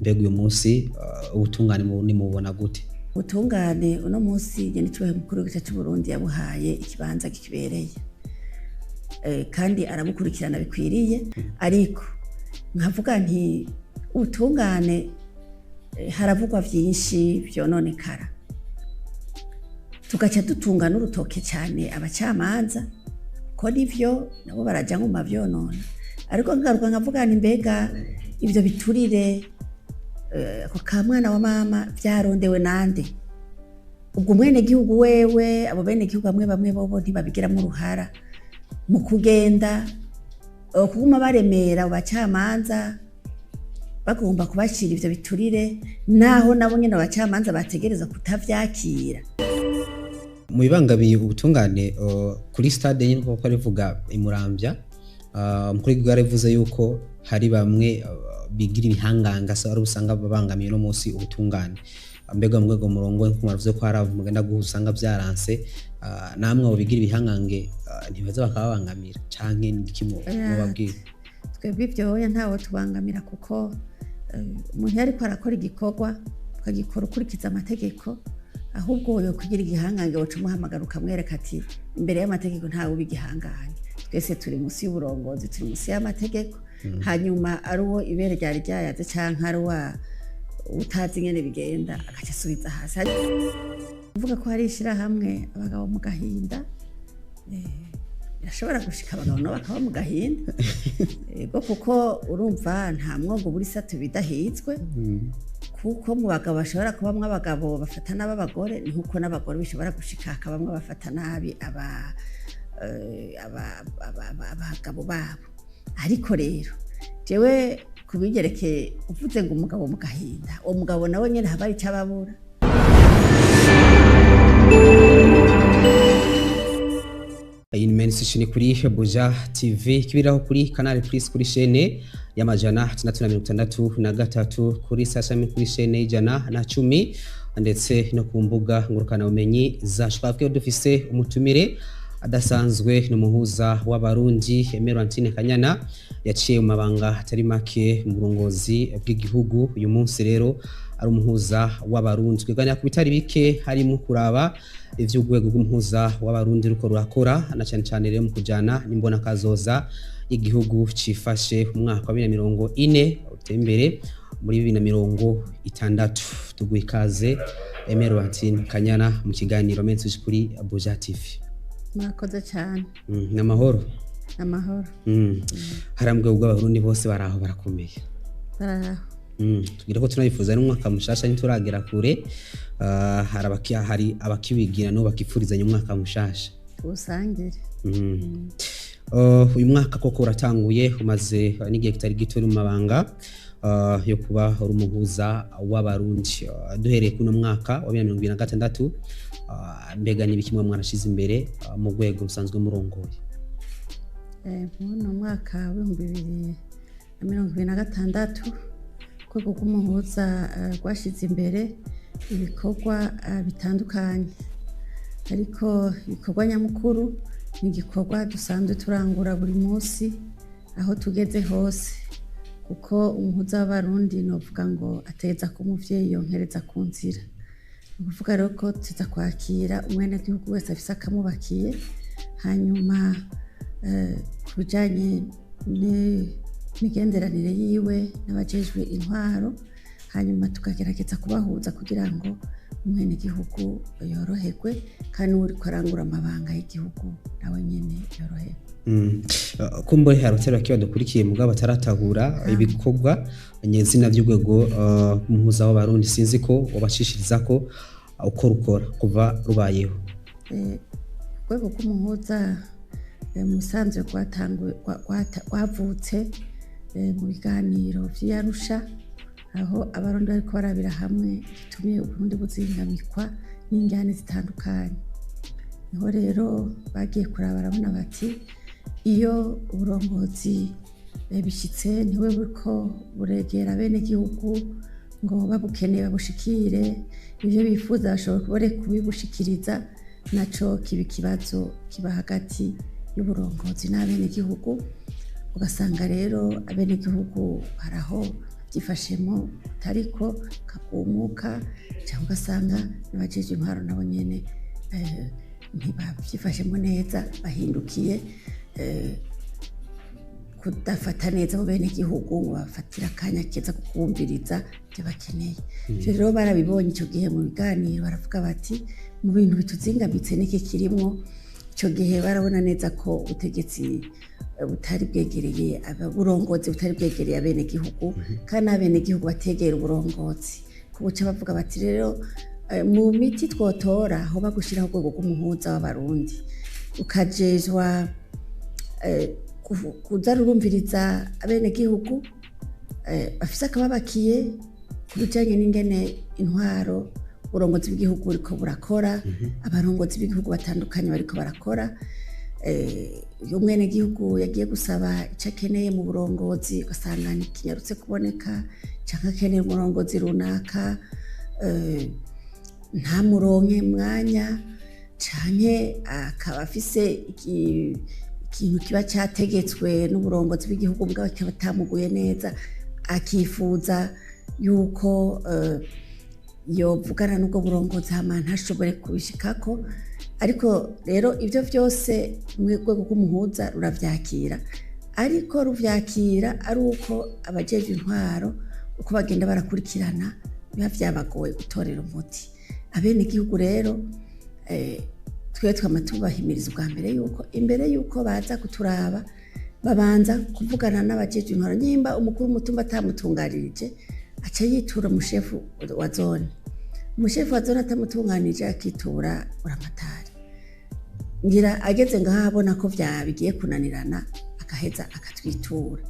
Mbega uyu munsi ubutungane ni mubona gute? Ubutungane uno munsi nyenicubahiro mukuru w'igihugu c'u Burundi yabuhaye ikibanza kikibereye, kandi arabukurikirana bikwiriye. Ariko nkavuga nti ubutungane, haravugwa vyinshi vyononekara, tugaca dutunga n'urutoke cyane abacamanza ko nivyo nabo baraja ngo mavyonona. Ariko ngaruka nkavuga nti mbega ivyo biturire, ako ka mwana wa mama, vyarondewe nande? Ubwo umwene gihugu wewe, abo bene gihugu bamwe bamwe bobo ntibabigiramwo uruhara mu kugenda kuguma baremera abo bacamanza, bagomba kubashira ivyo biturire, naho nabo nyene abacamanza bategereza kutavyakira. Mu bibangamiye ubutungane, kuri stade nyine kuko arivuga imuramvya, umukuru w'igihugu yaravuze yuko hari bamwe bigira ibihanganga, se ari usanga babangamiye no munsi ubutungane. Mbega mu rwego murongo nko mwavuze ko hari abo mugenda guha usanga vyaranse, namwe abo bigira ibihangange ntibaza bakababangamira canke niki mubabwira? Twebwe ivyo oya, ntawe tubangamira, kuko umuntu iyo ariko arakora igikorwa ukagikora ukurikiza amategeko, ahubwo yo kugira igihangange woca umuhamagara ukamwereka ati imbere y'amategeko ntawe uba igihangange, twese turi munsi y'uburongozi, turi munsi y'amategeko. Hanyuma ari uwo ibere ryari ryayaze canke ari uwa utazi ingene bigenda, agaca asubiza hasi. Uvuga ko hari ishirahamwe abagabo mu gahinda, birashobora gushika abagabo nabo bakaba mu gahinda. Ego, kuko urumva nta mwogo buri sato bidahizwe, kuko mu bagabo bashobora kubamwo abagabo bafata nabi abagore, ni nkuko n'abagore bishobora gushika hakabamwo abafata nabi abagabo babo. Ariko rero jewe kubigerekeye uvuze ngo umugabo mu gahinda, uwo mugabo nawe nyene haba hari ico ababura. Iyi ni Men's ni kuri Buja TV kibiraho kuri Canal Plus kuri chaîne ya 663, kuri Sasami kuri chaîne 110, ndetse no ku mbuga ngurukana bumenyi zacu. Twabwiye dufise umutumire adasanzwe, n'umuhuza w'Abarundi Emerantine Kanyana, yaciye mu mabanga atari make mu burongozi bw'igihugu. Uyu munsi rero ari umuhuza w'Abarundi, twiganira ku bitari bike harimo kuraba ivy'urwego rw'umuhuza w'Abarundi ruko rurakora, na cyane cyane rero mu kujana n'imbona kazoza y'igihugu cifashe mu mwaka wa 2040 uteye imbere muri 2060. Tuguha ikaze Emerantine Kanyana mu kiganiro Menshi kuri Buja TV. Murakoze cyane. N'amahoro? Amahoro. Harambwe ubwo Abarundi bose baraho barakomeye? Baraho. Tugira ko tunabifuza n'umwaka mushasha, ntituragera kure. Hari abakibigira n'ubu bakifurizanya umwaka mushasha. Tuwusangire. Uyu mwaka koko uratanguye, umaze n'igihe kitari gito uri mu mabanga yo kuba uri umuhuza w'Abarundi. Duhereye kuno mwaka wa 2026, mbega ni ibiki muba mwarashize imbere mu rwego musanzwe murongoye? Muri uno mwaka wa 2026, urwego rw'umuhuza rwashize imbere ibikorwa bitandukanye, ariko ibikorwa nyamukuru ni igikorwa dusanzwe turangura buri munsi aho tugeze hose, kuko umuhuza w'Abarundi novuga ngo ateza ko umuvyeyi yonkereza ku nzira. Ni ukuvuga rero ko tuza kwakira umwenegihugu wese afise akamubakiye. Hanyuma ku bijanye n'imigenderanire yiwe n'abajejwe intwaro, hanyuma tukagerageza kubahuza kugira ngo umwenegihugu yoroherwe, kandi n'uwuriko arangura amabanga y'igihugu nawe nyene yoroherwe. Kumbure hari abatari bake badukurikiye mugabo bataratahura ibikorwa nyezina by'urwego umuhuza w'Abarundi, sinzi ko wabashishiriza ko uko rukora kuva rubayeho. Urwego rw'umuhuza mu bisanzwe rwavutse mu biganiro vy'Arusha, aho Abarundi bariko barabira hamwe igitumye Uburundi buzingamikwa n'injyane zitandukanye. Niho rero bagiye kuraba, barabona bati iyo uburongozi bishitse ntiwe buriko buregera bene gihugu ngo babukeneye babushikire, ivyo bifuza bashobore kubibushikiriza, naco kiba ikibazo kiba hagati y'uburongozi n'abenegihugu. Ugasanga rero abenegihugu haraho babyifashemo ariko kakumuka, cyangwa ugasanga n'abajejwe intwaro nabo nyene ntibabyifashemo neza, bahindukiye kudafata neza abo benegihugu ngo bafatire akanya keza ko kubumviriza ibyo bakeneye. Ivyo rero barabibonye icyo gihe mu biganiro, baravuga bati mu bintu bituzingamitse n'iki kirimwo. Icyo gihe barabona neza ko ubutegetsi butari bwegereye uburongozi, butari bwegereye abenegihugu, kandi n'abenegihugu bategera uburongozi, ku buca bavuga bati rero mu miti twotora hoba gushyiraho urwego rw'umuhuza w'Abarundi ukajejwa kuza rurumviriza abenegihugu bafise akababakiye ku bijanye n'ingene intwaro, uburongozi bw'igihugu buriko burakora, abarongozi b'igihugu batandukanye bariko barakora. Iyo umwenegihugu yagiye gusaba icyo akeneye mu burongozi, ugasanga ntikinyarutse kuboneka, canke akeneye umurongozi runaka ntamuronke mwanya, canke akaba afise ikintu kiba cyategetswe n'uburongozi bw'igihugu bwawe kikaba kitamuguye neza, akifuza yuko yovugana n'ubwo burongozi hama ntashobore kubishikako. Ariko rero ibyo byose mu rwego rw'umuhuza ruravyakira, ariko ruvyakira ari uko abajejwe intwaro uko bagenda barakurikirana biba vyabagoye gutorera umuti abenegihugu. Rero twe twama tubahimiriza ubwa mbere yuko imbere yuko baza kuturaba babanza kuvugana n'abajejwe intwaro. Nyimba umukuru w'umutumba atamutunganirije, aca yitura umushefu wa zone, umushefu wa zone atamutunganije akitura buramatari, ngira ageze ngaho abona ko bigiye kunanirana akaheza akatwitura.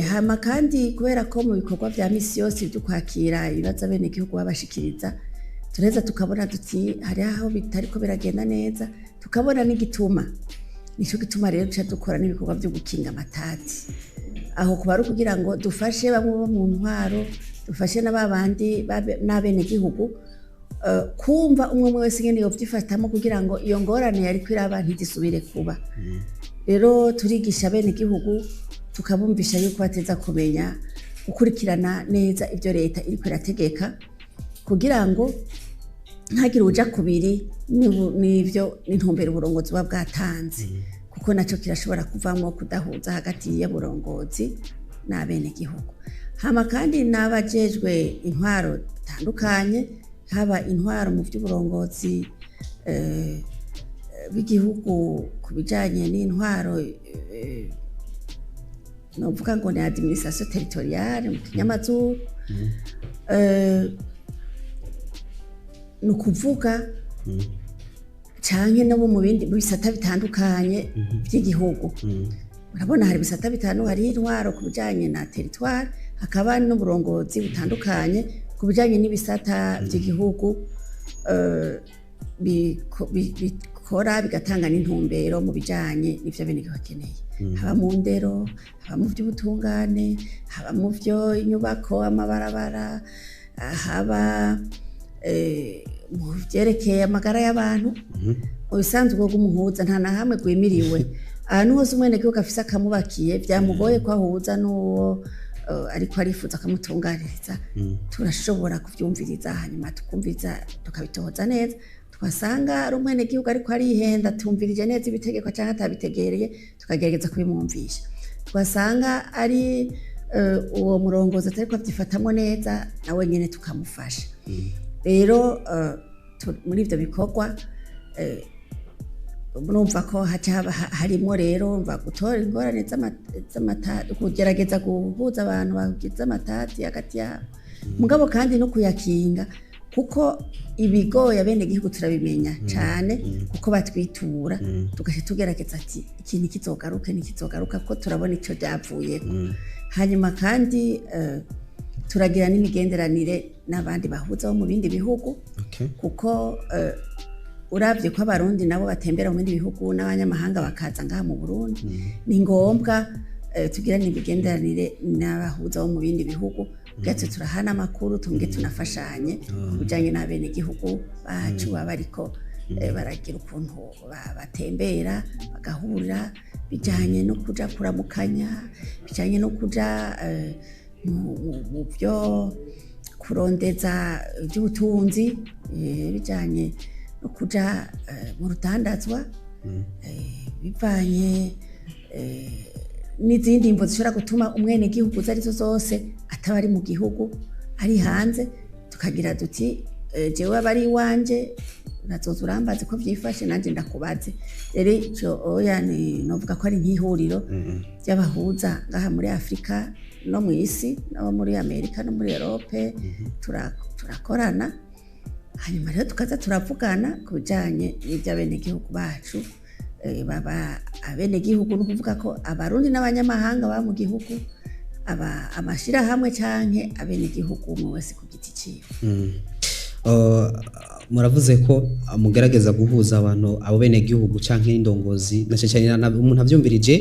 Hama kandi kubera ko mu bikorwa vya misi yose byo kwakira ibibazo abenegihugu babashikiriza, turaheza tukabona duti hari aho bitariko biragenda neza, tukabona n'igituma. Nico gituma rero duca dukora n'ibikorwa vyo gukinga amatati. Aho kuba ari ukugira ngo dufashe bamwe bo mu ntwaro, dufashe na babandi n'abenegihugu kumva umwe umwe wese ingene yovyifatamo kugira ngo iyo ngorane yariko iraba ntizisubire kuba. Rero turigisha abenegihugu, tukabumvisha yuko bateza kumenya gukurikirana neza ibyo leta iriko irategeka, kugira ngo ntagire uja kubiri n'ivyo n'intumbero uburongozi buba bwatanze, kuko naco kirashobora kuvamwo kudahuza hagati y'uburongozi n'abenegihugu. Hama kandi n'abajejwe intwaro zitandukanye, haba intwaro mu by'uburongozi bw'igihugu ku bijanye n'intwaro, novuga ngo ni administration territoriale mu kinyamazuru, ni ukuvuga canke no mu bindi bisata bitandukanye by'igihugu. Urabona hari ibisata bitanu: hari intwaro ku bijanye na territoire, hakaba n'uburongozi butandukanye ku bijanye n'ibisata by'igihugu bikora bigatanga n'intumbero mu bijanye n'ivyo abenegihugu bakeneye, haba mu ndero, haba mu by'ubutungane, haba mu byo inyubako, amabarabara, haba mu vyerekeye amagara y'abantu. Mu bisanzwe urwo rw'umuhuza nta na hamwe rwimiriwe. Ahantu hose umwenegihugu afise akamubakiye, vyamugoye ko ahuza n'uwo ariko arifuza akamutunganiriza, turashobora kuvyumviriza, hanyuma tukumviriza, tukabitohoza neza, twasanga ari umwenegihugu ariko arihenda, atumvirije neza ibitegeko canke atabitegereye, tukagerageza kubimwumvisha. Twasanga ari uwo murongozi atariko avyifatamwo neza, nawe nyene tukamufasha. Rero muri ivyo bikorwa murumva ko haca harimwo rero mva gutora ingorane z'amatati, kugerageza guhuza abantu bagize amatati hagati yabo, mugabo kandi no kuyakinga, kuko ibigoye abenegihugu turabimenya cane kuko batwitura, tugaca tugerageza ati iki ntikizogaruke, ntikizogaruka, kuko turabona ico byavuyeko. Hanyuma kandi turagira n'imigenderanire n'abandi bahuza bo mu bindi bihugu, kuko uravye ko Abarundi nabo batembera mu bindi bihugu n'abanyamahanga bakaza ngaha mu Burundi, ni ngombwa tugirane imigenderanire n'abahuza bo mu bindi bihugu kugira twe turahana amakuru, tumwe tunafashanye ku bijanye n'abenegihugu bacu baba bariko baragira ukuntu batembera bagahura, bijanye no kuja kuramukanya, bijanye no kuja mu byo kurondeza iby'ubutunzi, bijanye no kuja mu rudandazwa, bivanye n'izindi mvo zishobora gutuma umwenegihugu izo arizo zose ataba ari mu gihugu, ari hanze, tukagira duti jewe aba ari iwanje, urazoza urambaze ko vyifashe, nanje ndakubaze. Rero ico oya ni novuga ko ari nk'ihuriro ry'abahuza ngaha muri Afurika no mu isi, no muri Amerika no muri Europe. Turakorana, hanyuma rero tukaza turavugana ku bijanye n'ivy'abenegihugu bacu. Baba abenegihugu, ni ukuvuga ko Abarundi n'abanyamahanga baba mu gihugu, aba amashirahamwe canke abenegihugu umwe wese ku giti ciwe. Muravuze ko mugerageza guhuza abantu, abo bene gihugu canke indongozi, na cyane cyane umuntu avyumvirije,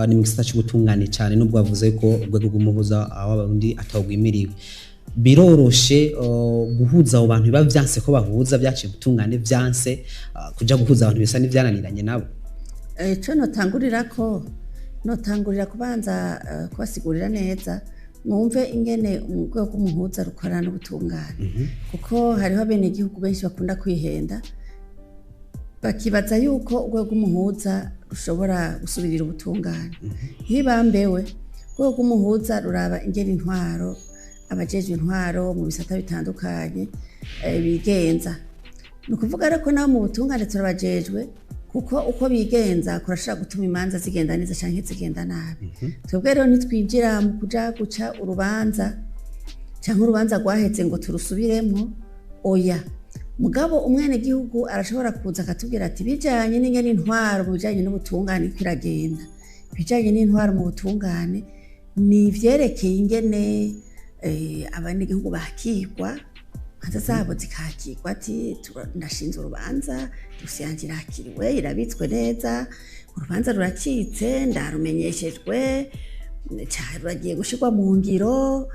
ni mu gisata c'ubutungane cyane, nubwo bavuze ko urwego rw'umuhuza w'Abarundi atawugwimiriwe. Biroroshe guhuza abo bantu biba vyanse ko bahuza, vyaciye ubutungane, vyanse kuja guhuza abantu bisa n'ivyananiranye nabo? Ico notangurira ko, notangurira kubanza kubasigurira neza, mwumve ingene urwego rw'umuhuza rukorana n'ubutungane, kuko hariho abenegihugu benshi bakunda kwihenda, bakibaza yuko urwego rw'umuhuza rushobora gusubirira ubutungane. Hibambewe, urwego rw'umuhuza ruraba ingene intwaro, abajejwe intwaro mu bisata bitandukanye bigenza. Ni ukuvuga rero ko nabo mu butungane turabajejwe, kuko uko bigenza kurashobora gutuma imanza zigenda neza canke zigenda nabi. Twebwe rero ntitwinjira mu kuja guca urubanza canke urubanza rwaheze ngo turusubiremwo, oya. Mugabo umwenegihugu arashobora kuza akatubwira ati bijanye n'ingene intwaro mu bijanye n'ubutungane iko iragenda, ibijanye n'intwaro mu butungane ni ivyerekeye ingene abanyagihugu bakirwa, imanza zabo zikakirwa, ati ndashinze urubanza, dosiye yanje irakiriwe, irabitswe neza, urubanza ruracitse, ndarumenyeshejwe, ruragiye gushirwa mu ngiro,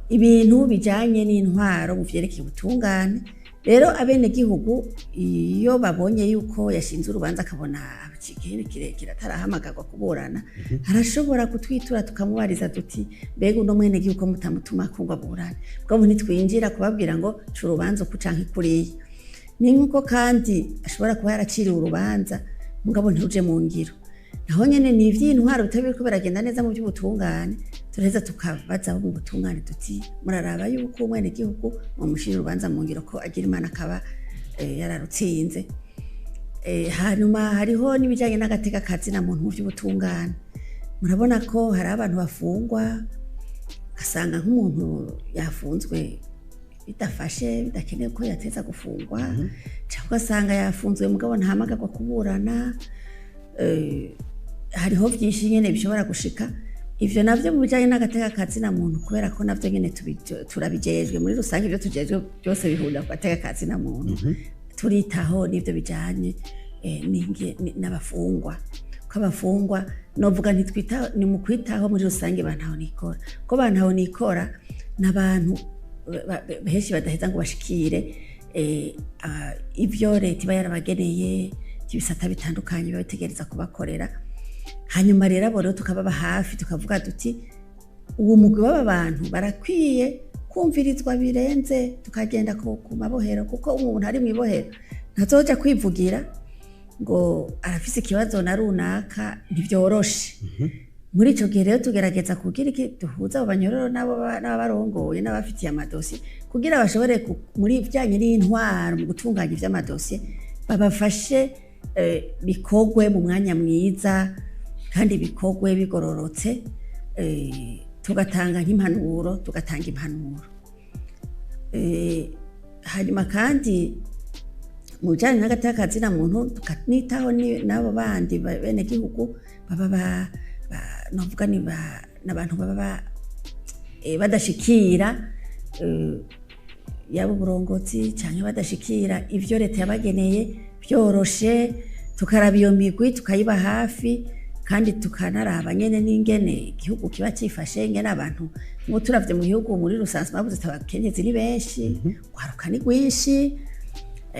ibintu bijanye n'intwaro mu vyerekeye ubutungane. Rero abenegihugu iyo babonye yuko yashinze urubanza, akabona igihe kirekire atarahamagarwa kuburana, arashobora kutwitura, tukamubariza duti mbega uno mwenegihugu ko mutamutuma ngo aburane? Mugabo ntitwinjira kubabwira ngo ca urubanza uku canke kuriya. Ni nkuko kandi ashobora kuba yaraciriwe urubanza mugabo ntiruje mu ngiro, naho nyene ni ivy'intwaro bitaba biriko biragenda neza mu by'ubutungane, turaheza tukabaza abo mu butungane duti muraraba yuko umwenegihugu mwamushirira urubanza mu ngiro, ko agira Imana akaba yararutsinze. Hanyuma hariho n'ibijanye n'agateka ka zina muntu mu by'ubutungane. Murabona ko hari abantu bafungwa, ugasanga nk'umuntu yafunzwe bidafashe, bidakenewe ko yateza gufungwa, cyangwa ugasanga yafunzwe mugabo ntahamagagwa kuburana. Hariho byinshi nyene bishobora gushika. Ivyo navyo mu bijanye n'agateka ka zina muntu, kubera ko navyo nyene turabijejwe muri rusange, ivyo tujejwe byose bihurira ku gateka ka zina muntu, turitaho n'ivyo bijanye n'abafungwa, ko abafungwa novuga ntitwitaho, ni mu kwitaho muri rusange bantaho nikora, ko bantaho nikora n'abantu benshi badaheza ngo bashikire ibyo leta iba yarabageneye, ibisata bitandukanye biba bitegereza kubakorera. Hanyuma rero abo rero tukababa hafi, tukavuga duti uwo mugwi w'aba bantu barakwiye kumvirizwa birenze, tukagenda ku mabohero, kuko umuntu ari mu ibohero ntazoja kwivugira ngo arafise ikibazo na runaka, ntibyoroshe. Muri ico gihe rero tugerageza kugira iki? Duhuza abo banyororo n'abo n'ababarongoye n'abafitiye amadosiye, kugira bashobore muri bijanye n'intwaro mu gutunganya ivy'amadosiye, babafashe bikorwe mu mwanya mwiza kandi bikorwe bigororotse, tugatanga nk'impanuro, tugatanga impanuro. Hanyuma kandi mu bijanye n'agateka ka zina muntu tukanitaho n'abo bandi benegihugu baba novuga ni n'abantu baba badashikira yaba uburongozi canke badashikira ivyo leta yabageneye byoroshe, tukaraba iyo migwi tukayiba hafi, kandi tukanaraba nyene n'ingene igihugu kiba cifashe, ingene abantu, nk'ubu turavye mu gihugu muri rusanzwe, bavuze ati abakenyezi ni benshi, urwaruka ni rwinshi.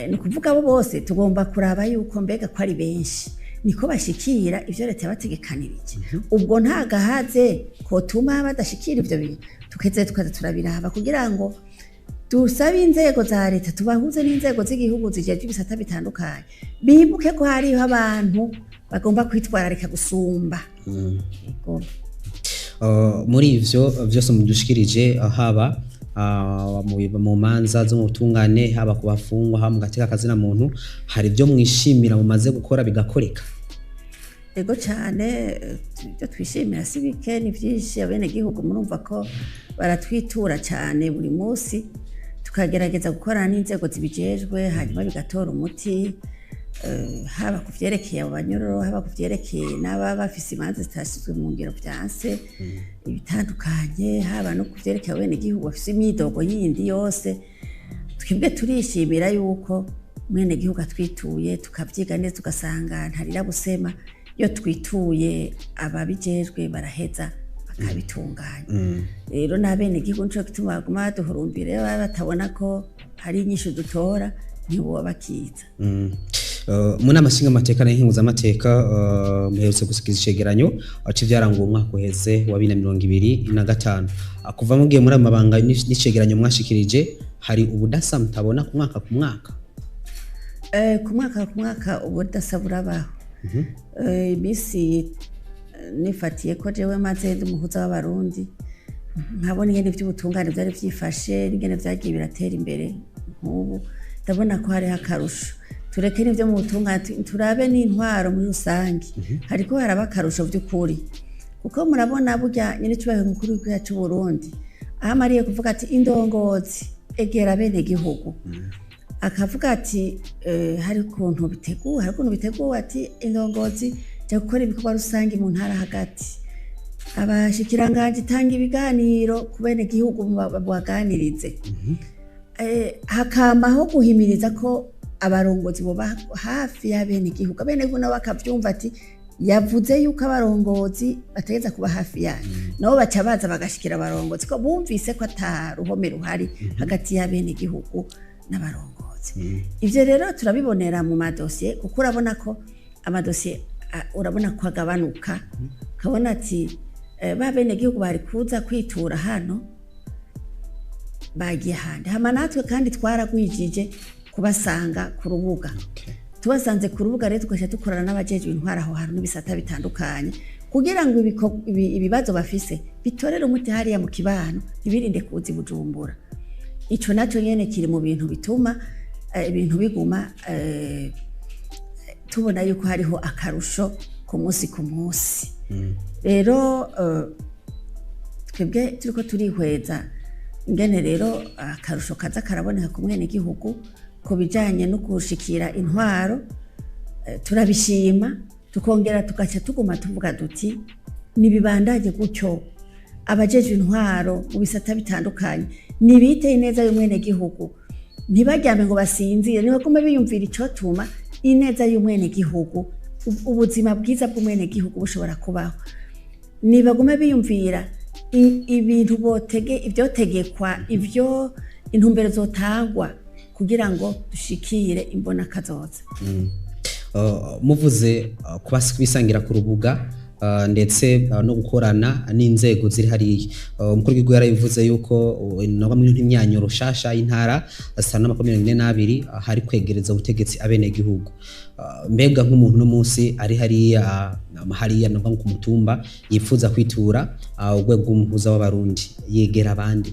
Ni ukuvuga abo bose tugomba kuraba yuko mbega ko ari benshi, Niko bashikira ivyo leta yabategekanirije. Ubwo nta gahaze kotuma badashikira ivyo bintu. Tukeze tukaza turabiraba kugira ngo dusabe inzego za leta, tubahuze n'inzego z'igihugu zijejwe ibisata bitandukanye, bibuke ko hariho abantu bagomba kwitwararika gusumba. Yego. Muri ivyo vyose mudushikirije, haba mu manza zo mu butungane, haba ku bafungwa, haba mu gateka kazina muntu, hari ibyo mwishimira mumaze gukora bigakoreka? Ego cyane, ibyo twishimira si bike, ni byinshi. Abenegihugu murumva ko baratwitura cyane buri munsi, tukagerageza gukorana n'inzego zibijejwe, hanyuma bigatora umuti, haba ku vyerekeye abo banyororo, haba ku vyerekeye n'ababa bafise imanza zitashyizwe mu ngiro vyanse ibitandukanye, haba no ku vyerekeye abenegihugu bafise imyidogo yindi yose. Twebwe turishimira yuko umwenegihugu atwituye tukavyiga neza, tugasanga ntarira busema. Iyo twituye ababijejwe baraheza bakabitunganya. Rero n'abenegihugu nico gituma baguma baduhurumbira. Iyo baba batabona ko hari inyishu dutora, ntiboba bakiza. Mu nama nshingamateka n'inkenguzamateka muherutse gusikiza icegeranyo c'ivyaranguwe umwaka uheze wa 2025. Kuva mugiye muri ayo mabanga n'icegeranyo mwashikirije, hari ubudasa mutabona ku mwaka ku mwaka? Ku mwaka ku mwaka ubudasa burabaho. Iminsi nifatiye ko jewe maze ndi umuhuza w'Abarundi, nkabona ingene ivy'ubutungane vyari vyifashe n'ingene vyagiye biratera imbere, nk'ubu ndabona ko hariho akarusho. Tureke n'ivyo mu butungane, turabe n'intwaro muri rusange, hariko haraba akarusho vy'ukuri, kuko murabona burya nyene icubahiro umukuru w'igihugu c'u Burundi aho amariye kuvuga ati: "Indongozi, egera bene gihugu", akavuga ati hari ukuntu biteguwe, hari ukuntu biteguwe, ati: "Indongozi, jya gukora ibikorwa rusange mu ntara hagati, abashikiranganji, tanga ibiganiro ku bene gihugu, baganirize." Hakamaho guhimiriza ko abarongozi boba hafi y'abene gihugu, abene gihugu nabo bakavyumva ati: "Yavuze yuko abarongozi bategeza kuba hafi yayo", nabo baca baza bagashikira abarongozi ko bumvise ko ata ruhome ruhari hagati y'abene gihugu n'abarongozi. Ivyo rero turabibonera mu madosiye, kuko urabona ko amadosiye urabona ko agabanuka, ukabona ati ba bene gihugu bari kuza kwitura hano bagiye ahandi. Hama natwe kandi twaragwijije kubasanga ku rubuga. Tubasanze ku rubuga rero, tugaca dukorana n'abajejwe intwaro aho hantu n'ibisata bitandukanye, kugira ngo ibibazo bafise bitorere umuti hariya mu kibano, ntibirinde kuza i Bujumbura. Ico naco nyene kiri mu bintu bituma ibintu biguma tubona yuko hariho akarusho ku munsi ku munsi. Rero twebwe turiko turihweza ingene rero akarusho kaza karaboneka ku mwenegihugu ku bijanye no gushikira intwaro, turabishima, tukongera tugaca tuguma tuvuga duti: "Nibibandanye gutyo." Abajejwe intwaro mu bisata bitandukanye nibiteye ineza y'umwenegihugu, ntibaryame ngo basinzire, nibagume biyumvira icotuma ineza y'umwenegihugu, ubuzima bwiza bw'umwenegihugu bushobora kubaho. Nibagume biyumvira ibintu botege, ibyotegekwa, ibyo intumbero zotangwa kugira ngo dushikire imbona kazoza. Muvuze kuba bisangira ku rubuga, ndetse no gukorana n'inzego ziri hariya, umukuru w'igihugu yarabivuze yuko nabwo muri imyanyo rushasha y'intara 542 hari kwegereza ubutegetsi abenegihugu. Mbega nk'umuntu no munsi ari hariya, hariya nabwo ku mutumba, yifuza kwitura urwego rw'umuhuza w'Abarundi, yegera abandi?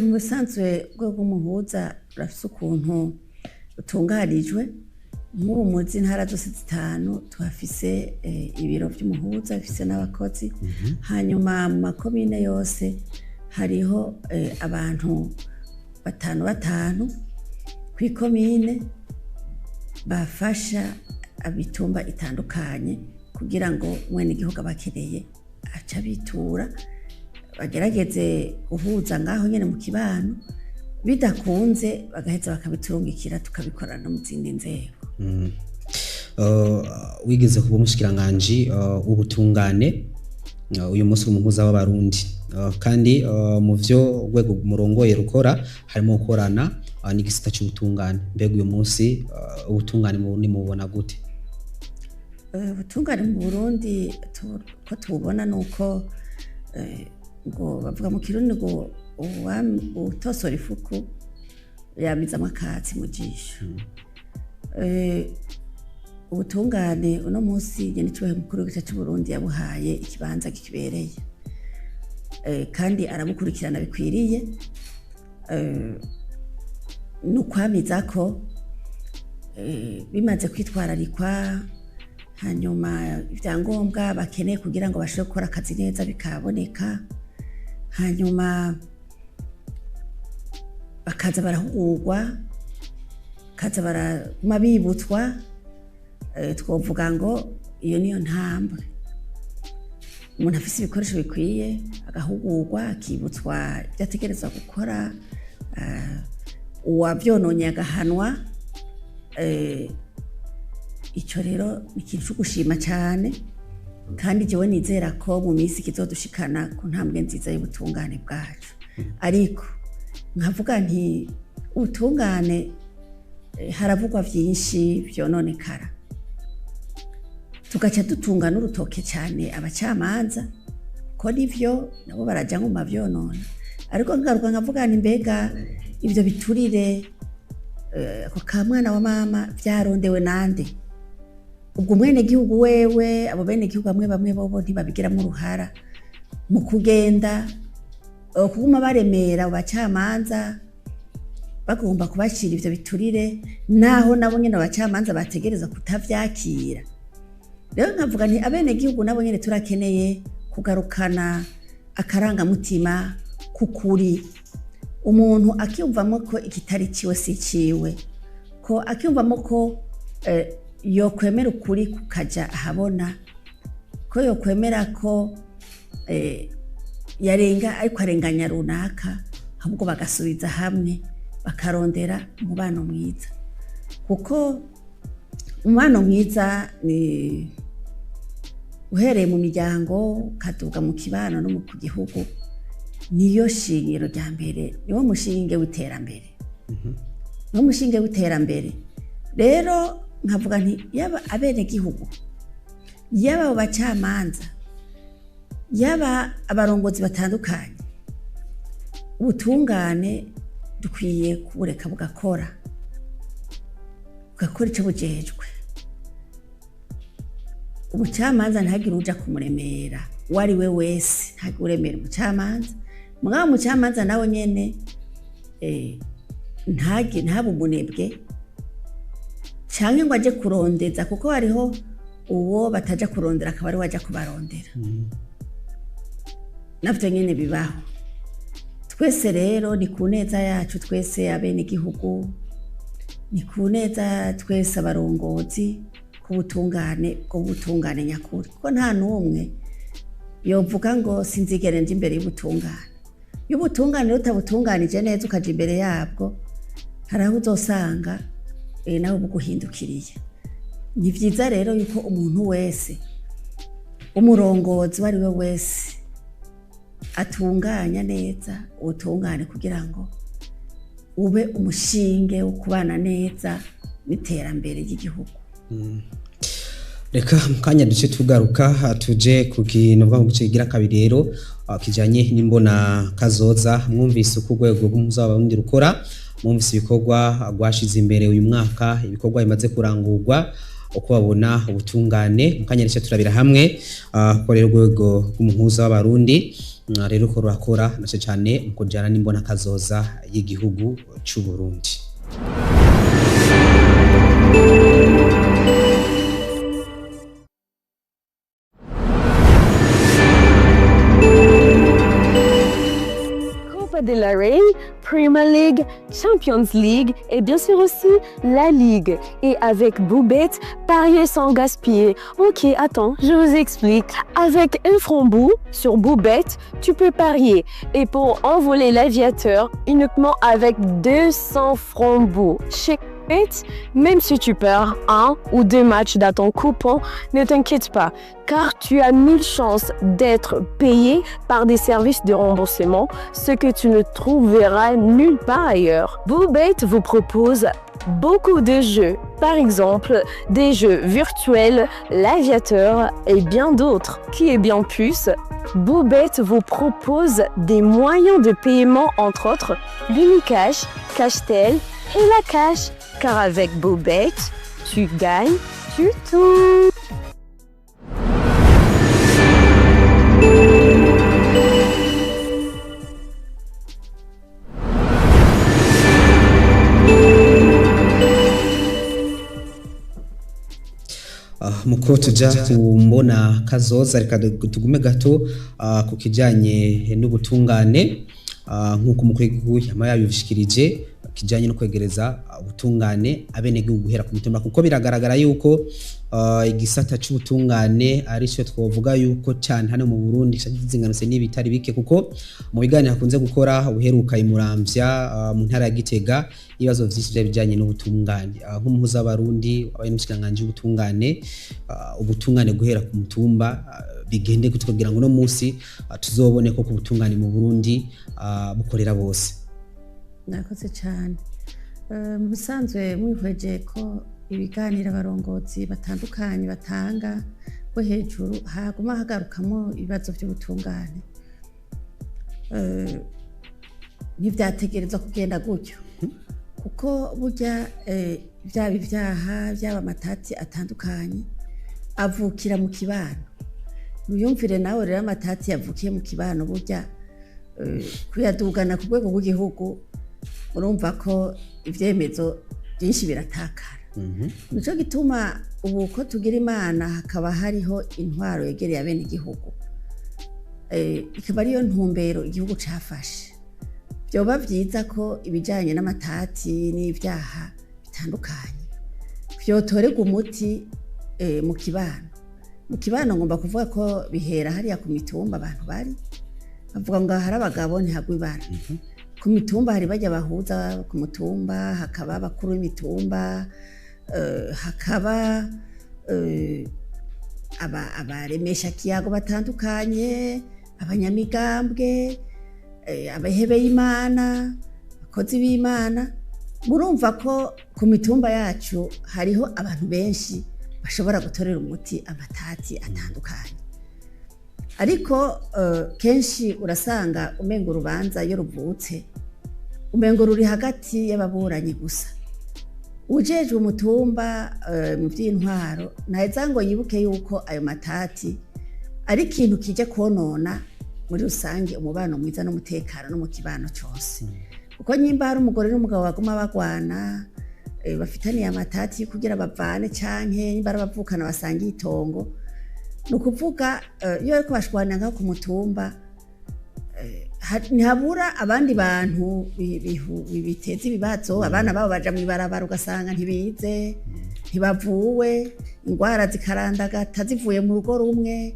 Mu bisanzwe urwego rw'umuhuza rurafise ukuntu rutunganijwe. Nk'ubu mu ntara zose zitanu tuhafise ibiro vy'umuhuza bifise n'abakozi. Hanyuma mu makomine yose hariho abantu batanu batanu kw'ikomine bafasha abitumba itandukanye, kugira ngo umwenegihugu aba akeneye aca abitura, bagerageze guhuza ngaho nyene mu kibano. Bidakunze bagaheza bakabiturungikira, tukabikorana no mu zindi nzego. Wigeze kuba umushikiranganji w'ubutungane, uyu munsi uri umuhuza w'Abarundi. Kandi mu vyo urwego murongoye rukora harimo gukorana n'igisata c'ubutungane. Mbega uyu munsi ubutungane mu Burundi mububona gute? Ubutungane mu Burundi ko tububona ni uko ngo bavuga mu Kirundi ngo uwutosora ifuku yamizamwo akatsi mu jisho. Ubutungane uno munsi nyenicubahiro mukuru w'igihugu c'u Burundi yabuhaye ikibanza kikibereye, kandi arabukurikirana bikwiriye. Ni ukwamiza ko bimaze kwitwararikwa, hanyuma ibyangombwa bakeneye kugira ngo bashobore gukora akazi neza bikaboneka, hanyuma bakaza barahugurwa, bakaza baraguma bibutswa. Twovuga ngo iyo niyo ntambwe. Umuntu afise ibikoresho bikwiye, agahugurwa, akibutswa ibyo ategerezwa gukora, uwavyononye agahanwa. Ico rero ni ikintu co gushima cane, kandi jewe nizera ko mu minsi kizodushikana ku ntambwe nziza y'ubutungane bwacu. Ariko nkavuga nti ubutungane, haravugwa vyinshi vyononekara, tugaca dutunga n'urutoke cyane abacamanza, ko nivyo nabo baraja mu mavyonona. Ariko ngaruka nkavuga nti mbega ivyo biturire, ako ka mwana wa mama vyarondewe nande? Ubwo umwene gihugu wewe, abo bene gihugu bamwe bamwe bobo ntibabigiramwo uruhara mu kugenda kuguma baremera abo bacamanza, bagomba kubashira ivyo biturire, naho nabo nyene abacamanza bategereza kutavyakira. Rero nkavuga nti abenegihugu nabo nyene turakeneye kugarukana akarangamutima k'ukuri. Umuntu akiyumvamo ko ikitari ciwe si ciwe, ko akiyumvamo ko yokwemera ukuri kukaja ahabona, ko yokwemera ko yarenga ariko arenganya runaka, ahubwo bagasubiza hamwe bakarondera umubano mwiza. Kuko umubano mwiza ni uhereye mu miryango ukaduga mu kibano no ku gihugu, niyo shingiro rya mbere, niwo mushinge w'iterambere, niwo mushinge w'iterambere. Rero nkavuga nti yaba abenegihugu, yaba abo bacamanza, yaba abarongozi batandukanye, ubutungane dukwiye kubureka bugakora, bugakora ico bujejwe. Umucamanza ntihagire uja kumuremera, uwo ari we wese ntihagire uremera umucamanza. Mugabo umucamanza nawe nyene ntabe umunebwe canke ngo aje kurondeza, kuko hariho uwo bataja kurondera akaba ariwe aja kubarondera. Navyo nyene bibaho. Twese rero ni ku neza yacu twese abenegihugu, ni ku neza twese abarongozi, ku butungane bwo butungane nyakuri, kuko nta n'umwe yovuga ngo sinzigere nja imbere y'ubutungane. Iyo ubutungane utabutunganije neza ukaja imbere yabwo, hari aho uzosanga nawe buguhindukiriye. Ni vyiza rero yuko umuntu wese, umurongozi uwo ari we wese, atunganya neza ubutungane kugira ngo ube umushinge wo kubana neza n'iterambere ry'igihugu. Reka mu kanya duce tugaruka tuje ku kintu mvuga ngo kigira kabiri rero, kijanye n'imbona kazoza. Mwumvise uko urwego rw'umuhuza w'abarundi rukora, mwumvise ibikorwa rwashize imbere uyu mwaka, ibikorwa bimaze kurangurwa, uko babona ubutungane. Mu kanya duce turabira hamwe ko rero urwego rw'umuhuza w'abarundi rero ko rurakora na cane cane mu kujana n'imbona kazoza y'igihugu c'u Burundi. Copa del Rey, Premier League, Champions League et bien sûr aussi la Ligue. Et avec Boubet, pariez sans gaspiller. Ok, attends, je vous explique. Avec un franc-bout sur Boubet, tu peux parier. Et pour envoler l'aviateur, uniquement avec 200 francs-bout. Chez Même si tu perds un ou deux matchs dans ton coupon, ne t'inquiète pas, car tu as mille chances d'être payé par des services de remboursement, ce que tu ne trouveras nulle part ailleurs. Boobet vous propose beaucoup de jeux, par exemple des jeux virtuels, l'aviateur et bien d'autres. Qui est bien plus, Boobet vous propose des moyens de paiement, entre autres l'Unicash, Cashtel et la Cash. Car avec Boobet, tu gagnes, tu tout. Muko tuja kumbona kazoza, reka tugume gato ku kijanye n'ubutungane, nk'uko umukuru w'igihugu yama yabishikirije kijanye no kwegereza ubutungane abenegihugu guhera ku mitumba, kuko biragaragara yuko igisata c'ubutungane arico twovuga yuko cane hano mu Burundi kizinganutse n'ibitari bike, kuko mu biganiro hakunze gukora uheruka imuramvya mu ntara ya Gitega ibibazo vyinshi vyari bijanye n'ubutungane. Nk'umuhuza w'abarundi abaye n'umushikiranganji w'ubutungane, ubutungane guhera ku mutumba bigende gute kugira ngo uno munsi tuzobone ko ku butungane mu Burundi bukorera bose. Murakoze cyane. Mu bisanzwe mwihweje ko ibiganiro abarongozi batandukanye batanga bo hejuru haguma hagarukamo ibibazo by'ubutungane. Ntibyategerezwa kugenda gutyo, kuko burya byaba ibyaha, byaba amatati atandukanye avukira mu kibano. Wiyumvire nawe rero amatati yavukiye mu kibano, burya kuyadugana ku rwego rw'igihugu urumva ko ibyemezo byinshi biratakara. Nico gituma ubu ko tugira Imana hakaba hariho intwaro yegereye abenegihugu, ikaba ariyo ntumbero igihugu cafashe, vyoba vyiza ko ibijanye n'amatati n'ivyaha bitandukanye vyotorerwa umuti mu kibano. Mu kibano ngomba kuvuga ko bihera hariya ku mitumba abantu bari bavuga ngo hari abagabo ntihagwa ibara. Ku mitumba hari bajya bahuza ku mutumba, hakaba abakuru b'imitumba, hakaba abaremesha kiyago batandukanye, abanyamigambwe, abahebeye Imana, abakozi b'Imana. Murumva ko ku mitumba yacu hariho abantu benshi bashobora gutorera umuti amatati atandukanye. Ariko kenshi urasanga umenga urubanza iyo ruvutse umengo ruri hagati y'ababuranyi gusa. Ujejwe umutumba mu by'intwaro ntaheza ngo yibuke yuko ayo matati ari ikintu kijya konona muri rusange umubano mwiza n'umutekano no mu kibano cyose. Kuko nyimba hari umugore n'umugabo baguma bagwana, bafitaniye amatati kugira bavane, canke nyimba ari abavukana basangiye itongo, ni ukuvuga iyo bariko bashwana nka ku mutumba, ntihabura abandi bantu biteza ibibazo. Abana babo baja mw'ibarabara ugasanga ntibize, ntibavuwe, ingwara zikarandagata zivuye mu rugo rumwe,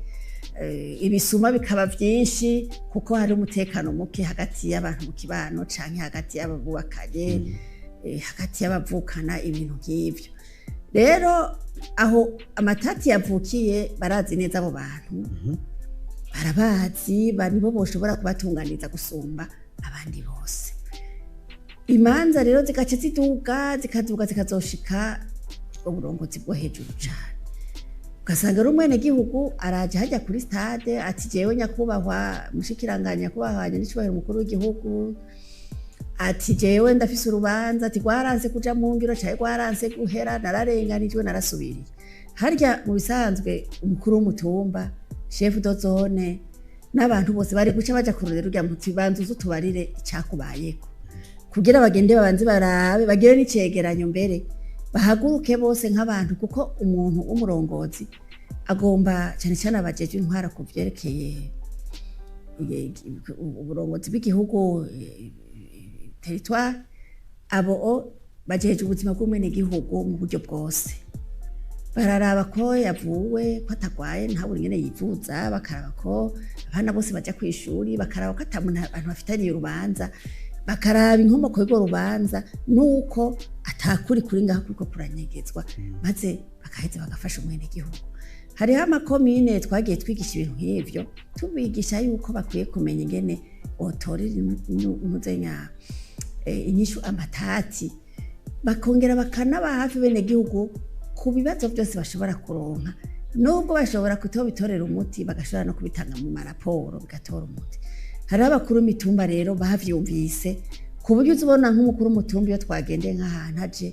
ibisuma bikaba vyinshi kuko hari umutekano muke hagati y'abantu mu kibano canke hagati y'abubakanye, hagati y'abavukana, ibintu nk'ivyo. Rero aho amatati yavukiye barazi neza abo bantu, barabazi, nibo boshobora kubatunganiza gusumba abandi bose. Imanza rero zigaca ziduga, zikaduga, zikazoshika uburongozi bwo hejuru cane, ugasanga ari umwenegihugu araje hajya kuri stade ati jewe nyakubahwa mushikiranganya, nyakubahwa n'icyubahiro umukuru w'igihugu, ati jewe ndafise urubanza, ati rwaranse kuja mu ngiro canke rwaranse guhera, nararenganijwe, narasubiriye. Harya mu bisanzwe umukuru w'umutumba, chef de zone n'abantu bose bari guca baja kurorera urya muti, banza uze utubarire icakubayeko, kugira bagende babanze barabe, bagire n'icegeranyo mbere bahaguruke bose nk'abantu. Kuko umuntu w'umurongozi agomba cyane cyane abajejwe intwara ku vyerekeye uburongozi bw'igihugu, territoire, abo bajejwe ubuzima bw'umwenegihugu mu buryo bwose. Bararaba ko yavuwe, ko atagwaye, ntabure ingene yivuza, bakaraba ko abana bose baja kw'ishuri, bakaraba ko ata muntu abantu bafitaniye urubanza. Bakaraba inkomoko y'urwo rubanza nuko atakuri kuri ngaho kuriko kuranyegezwa, maze bakaheza bagafasha umwenegihugu. Hariho amakomine twagiye twigisha ibintu nk'ivyo, tubigisha yuko bakwiye kumenya ingene botorera impuzenya inyishu amatati, bakongera bakanaba hafi bene gihugu ku bibazo byose bashobora kuronka, nubwo bashobora kutobitorera umuti, bagashobora no kubitanga mu maraporo bigatora umuti. Hariho abakuru b'imitumba rero bavyumvise, ku buryo uzibona nk'umukuru w'umutumba iyo twagendeye nk'ahantu aje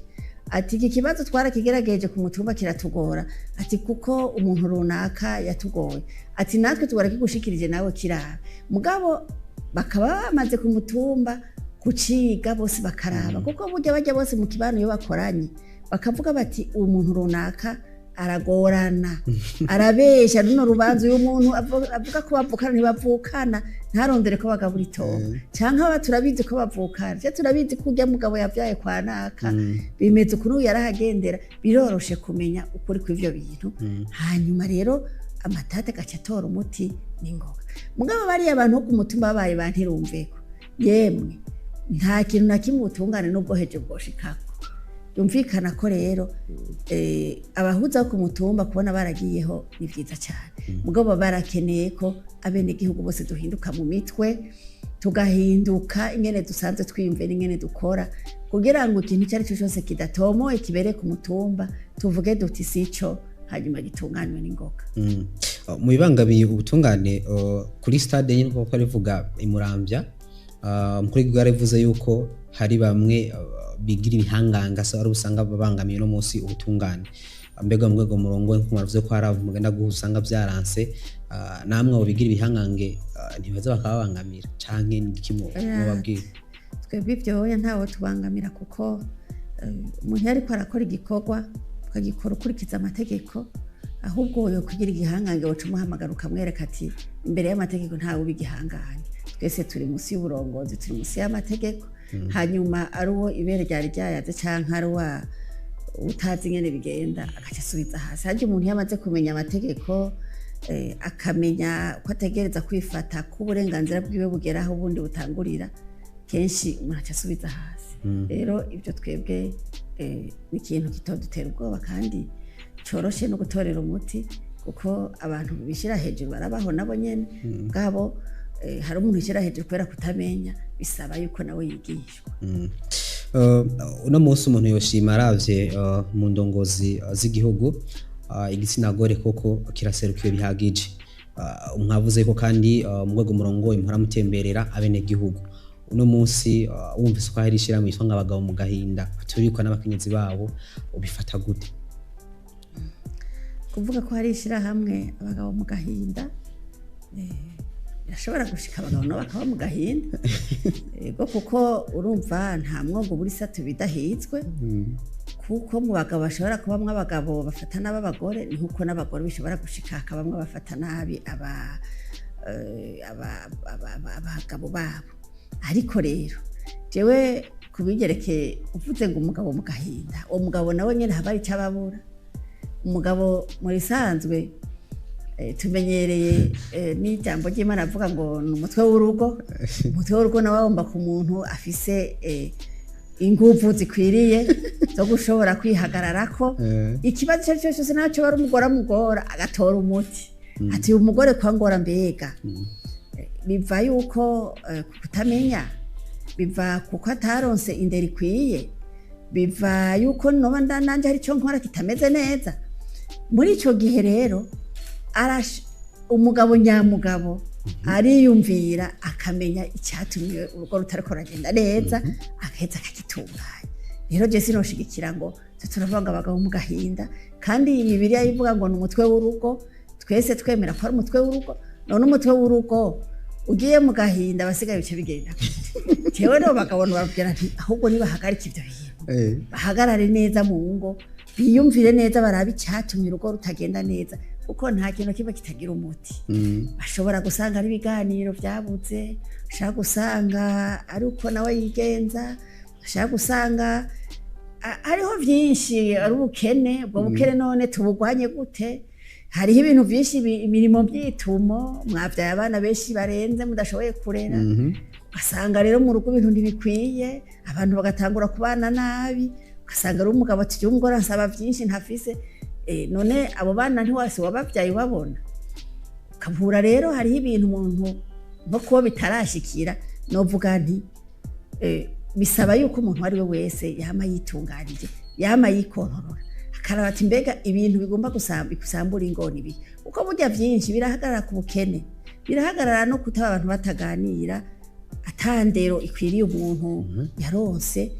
ati: "Iki kibazo twarakigerageje ku mutumba kiratugora," ati, "kuko umuntu runaka yatugoye," ati, "natwe tubarakigushikirije nawe kiraba." Mugabo bakaba bamaze ku mutumba kuciga bose, bakaraba, kuko burya bajya bose mu kibano iyo bakoranye bakavuga bati: "Uwo muntu runaka aragorana, arabesha, runo rubanza uyu muntu avuga ko bavukana ntibavukana, ntarondere ko bagabura itongo, canke aba turabizi ko bavukana, canke turabizi ko urya mugabo yavyaye kwa naka, bimeze ukuntu yarahagendera." Biroroshe kumenya ukuri kw'ivyo bintu, hanyuma rero amatati agaca atora umuti n'ingoga. Mugabo bariya abantu bo ku mutumba babaye ba ntirumveko, yemwe, nta kintu na kimwe ubutungane n'ubwo hejuru bwoshikako. Byumvikana ko rero abahuza ku mutumba kubona baragiyeho ni byiza cyane, mugabo barakeneye ko abenegihugu bose duhinduka mu mitwe, tugahinduka ingene dusanzwe twiyumvira, ingene dukora, kugira ngo ikintu icyo ari cyo cyose kidatomoye kibereye ku mutumba tuvuge duti sico, hanyuma gitunganywe n'ingoga. Mu bibangamiye ubutungane kuri stade nyine, kuko arivuga imuramvya, umukuru w'igihugu yaravuze yuko hari bamwe bigira ibihanganga, se ari usanga babangamiye uno munsi ubutungane. Mbega mu rwego murongo, nkuko mwavuze ko hari abo mugenda guhuza usanga byaranse, namwe abo bigira ibihangange ntibaza bakababangamira, canke ni iki mubabwira? Twebwe ibyo oya, ntawe tubangamira, kuko umuntu iyo ariko arakora igikorwa ukagikora ukurikiza amategeko, ahubwo wowe kugira igihangange woca umuhamagara ukamwereka ati: "Imbere y'amategeko ntawe uba igihangange, twese turi munsi y'uburongozi, turi munsi y'amategeko." Hanyuma ari uwo ibere ryari ryayaze canke ari uwa utazi ingene bigenda, agaca asubiza hasi. Harya umuntu iyo amaze kumenya amategeko, akamenya ko ategereza kwifata, ko uburenganzira bwiwe bugera aho ubundi butangurira, kenshi umuntu aca asubiza hasi. Rero ibyo twebwe ni ikintu kitodutera ubwoba kandi coroshe no gutorera umuti, kuko abantu bishyira hejuru barabaho nabo nyene bwabo. Hari umuntu ushyira hejuru kubera kutamenya, bisaba yuko nawe yigishwa. Uno munsi umuntu yoshima aravye mu ndongozi z'igihugu, igitsina gore koko kiraserukiwe bihagije. Mwavuze ko kandi mu rwego murongoye muhora mutemberera abenegihugu. Uno munsi wumvise ko hari ishirahamwe yitwa ngo Abagabo mu Gahinda baturikwa n'abakenyezi babo, ubifata gute? Kuvuga ko hari ishyirahamwe Abagabo mu Gahinda, birashobora gushika abagabo nabo bakaba mu gahinda, yego, kuko urumva nta mwongo buri sato bidahizwe, kuko mu bagabo bashobora kubamwo abagabo bafata nabi abagore, ni nkuko n'abagore bishobora gushika hakabamwo abafata nabi abagabo babo. Ariko rero jewe kubigerekeye uvuze ngo umugabo mu gahinda, uwo mugabo nawe nyene haba hari icyo ababura. Umugabo mu bisanzwe tumenyereye n'ijambo ry'Imana avuga ngo ni umutwe w'urugo. Umutwe w'urugo nawe agomba ku muntu afise inguvu zikwiriye zo gushobora kwihagararako. Ikibazo icyo ari cyo cyose nacyo bari umugore amugora agatora umuti, ati: "Uyu mugore kwa ngora mbega biva yuko kutamenya, biva kuko ataronse indero ikwiye, biva yuko noba nanje hari icyo nkora kitameze neza." Muri icyo gihe rero umugabo nyamugabo ariyumvira akamenya icyatumye urugo rutariko ruragenda neza, agaheza akagitunganya. Rero je sinoshigikira ngo twe turavuga ngo abagabo mu gahinda, kandi Bibiliya ivuga ngo ni umutwe w'urugo, twese twemera ko ari umutwe w'urugo. None umutwe w'urugo ugiye mu gahinda, abasigaye bice bigenda gute? Jewe rero bagabo babwira nti: "Ahubwo nibahagarike ivyo bintu, bahagarare neza mu ngo, biyumvire neza, barabe icyatumye urugo rutagenda neza, kuko nta kintu kiba kitagira umuti." Bashobora gusanga ari ibiganiro byabuze, bashobora gusanga ari uko nawe yigenza, bashobora gusanga hariho byinshi, ari ubukene. Ubwo bukene none tubugwanye gute? Hariho ibintu byinshi, imirimo byitumo, mwabyaye abana benshi barenze mudashoboye kurera. Ugasanga rero mu rugo ibintu ntibikwiye, abantu bagatangura kubana nabi, ugasanga rero umugabo ati "Jewe umugore ansaba byinshi ntafise." None abo bana ntiwase wababyaye ubabona? Ukabura rero hariho ibintu umuntu nko kuba bitarashikira, novuga nti bisaba yuko umuntu uwo ari we wese yama yitunganije, yama yikontorora, akaraba ati mbega ibintu bigomba gusambura ingo ni ibihe? Kuko burya byinshi birahagarara ku bukene, birahagarara no kutaba abantu bataganira, atandero ikwiriye umuntu yaronse,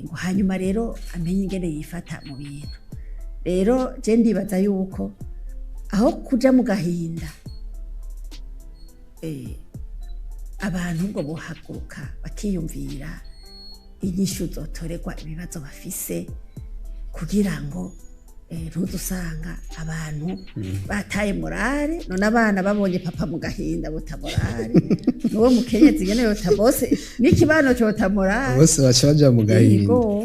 ngo hanyuma rero amenye ingene yifata mu bintu. Rero je ndibaza yuko aho kuja mu gahinda, abantu ubwo bohaguruka bakiyumvira inyishu zotorerwa ibibazo bafise, kugira ngo ntuzusanga abantu bataye morale. None abana babonye papa mu gahinda bota morale, n'uwo mukenyezi nyene yota, bose n'ikibano cota morale. Bose baca baja mu gahinda. Yego.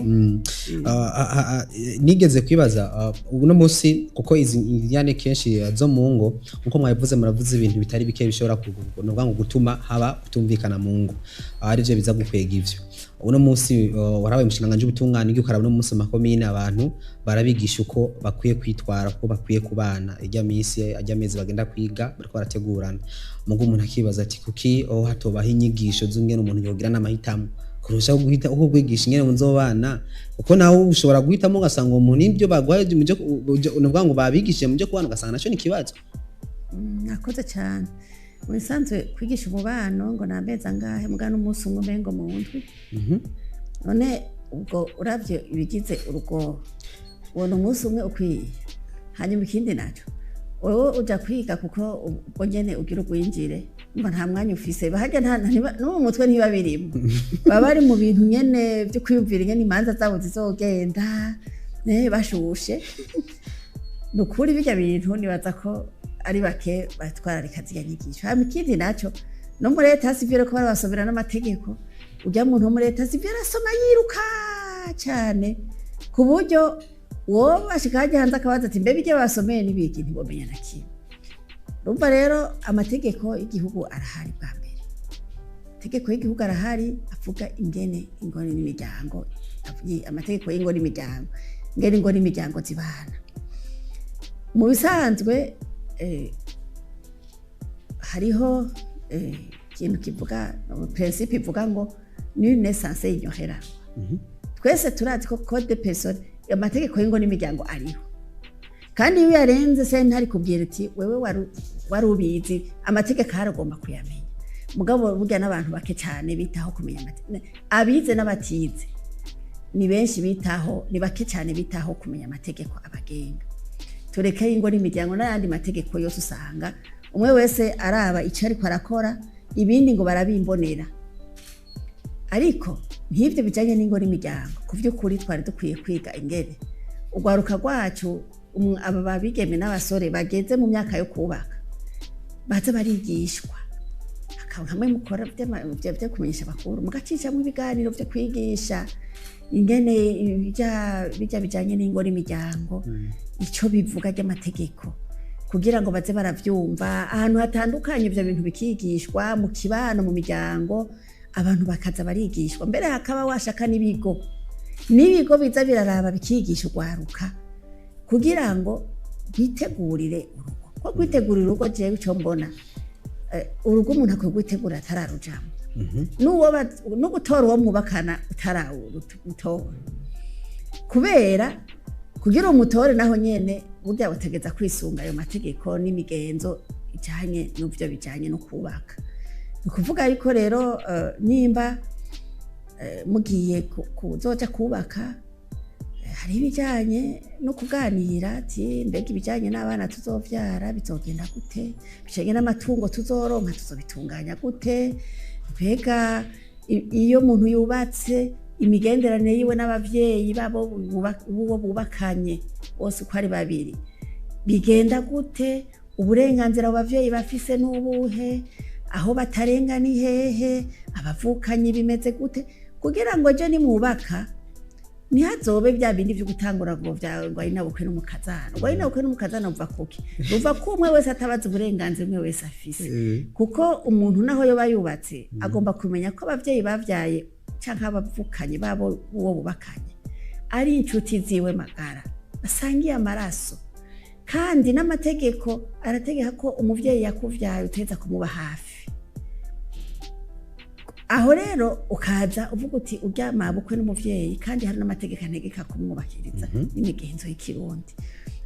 Nigeze kwibaza uno munsi, kuko izi njyane kenshi zo mu ngo, nkuko mwabivuze, muravuze ibintu bitari bike bishobora nukuvuga ngo gutuma haba kutumvikana mu ngo, arivyo biza gukwega ivyo. Uno munsi warabaye umushikiranganji w'ubutungane, ugiye ukaraba uno munsi mu makomine abantu barabigisha uko bakwiye kwitwara, uko bakwiye kubana, ijya misi ajya mezi bagenda kwiga bariko barategurana. Mugo umuntu akibaza ati kuki aho hatobaho inyigisho z'ingene umuntu yogira n'amahitamo kurusha guhita uko kwigisha ingene muzobana? Kuko nawe ushobora guhitamo ugasanga uwo muntu ibyo baguhaye muje nuvuga ngo babigishije muje kubana, ugasanga naco ni ikibazo. Nakoze cyane. Mu bisanzwe kwigisha umubano ngo ni amezi angahe, muga n'umunsi umwe umengo mu ndwi. None ubwo uravye ibigize urugo, ubona umunsi umwe ukwiye? Hanyuma ikindi naco, wowe uja kwiga kuko ubwo nyene ugira ugwinjire, umva nta mwanya ufise. Bahajya no mu mutwe ntiba birimo, baba bari mu bintu nyene vyo kwiyumvira ingene imanza zabo zizogenda, bashushe. Ni ukuri birya bintu nibaza ko ari bake batwararika zirya nyigisho. Hama ikindi naco, no muri l'état civil ko barabasomera n'amategeko, urya muntu wo muri l'état civil arasoma yiruka cyane, ku buryo wowe bashika hajya hanze akabaza ati mbe bijya basomeye n'ibiki, ntibomenya na kimwe. Urumva rero amategeko y'igihugu arahari. Bwa mbere amategeko y'igihugu arahari avuga ingene ingo n'imiryango, amategeko y'ingo n'imiryango, ingene ingo n'imiryango zibana. Mu bisanzwe hariho ikintu kivuga, principe ivuga ngo nul n'est censé ignorer la loi. Twese turazi ko code de personne, amategeko y'ingo n'imiryango ariho, kandi iyo uyarenze sentare kubwira iti wewe wari ubizi, amategeko ahari ugomba kuyamenya. Mugabo burya n'abantu bake cyane bitaho kumenya amategeko, abize n'abatize ni benshi bitaho, ni bake cyane bitaho kumenya amategeko abagenga. Tureke ingo n'imiryango, n'ayandi mategeko yose usanga umwe wese araba icyo ariko arakora, ibindi ngo barabimbonera. Ariko nk'ibyo bijyanye n'ingo n'imiryango, ku by'ukuri twari dukwiye kwiga ingene urwaruka rwacu, aba babigeme n'abasore bageze mu myaka yo kubaka, baza barigishwa. Hakaba hamwe mukora byo kumenyesha abakuru, mugacishamo ibiganiro byo kwigisha ingene bijya bijyanye n'ingo n'imiryango, icyo bivuga ry'amategeko, kugira ngo baze baravyumva ahantu hatandukanye. Ibyo bintu bikigishwa mu kibano, mu miryango, abantu bakaza barigishwa. Mbere hakaba washaka n'ibigo, n'ibigo biza biraraba bikigisha urwaruka kugira ngo rwitegurire urugo. Ko kwitegurira urugo, jewe icyo mbona, urugo umuntu akwiye gutegura atararujamo, no gutora uwo mwubakana utarawutora, kubera kugira umutore naho nyene burya bategeza kwisunga ayo mategeko n'imigenzo ijanye n'ivyo bijanye no kubaka. Ni ukuvuga yuko rero nimba mugiye kuzoja kubaka, hari ibijanye no kuganira ati mbega ibijanye n'abana tuzovyara bizogenda gute, bijanye n'amatungo tuzoronka tuzobitunganya gute, mbega iyo umuntu yubatse imigenderanire yiwe n'abavyeyi babo b'uwo bubakanye bose uko ari babiri bigenda gute, uburenganzira abo bavyeyi bafise n'ubuhe, aho batarenga ni hehe, abavukanyi bimeze gute, kugira ngo ejo nimwubaka Ntihazobe bya bindi byo gutangura ngo bya ngo ari nabukwe n'umukazana, ngo ari nabukwe n'umukazana. Uva kuki? Uva ko umwe wese atabaza uburenganzira umwe wese afise, kuko umuntu naho yoba yubatse agomba kumenya ko abavyeyi bavyaye canke abavukanye babo uwo bubakanye ari inshuti ziwe magara, basangiye amaraso, kandi n'amategeko arategeka ko umuvyeyi yakuvyaye uteza kumuba hafi. Aho rero ukaza uvuga uti urya mabukwe n'umuvyeyi, kandi hari n'amategeko antegeka kumwubahiriza n'imigenzo y'ikirundi.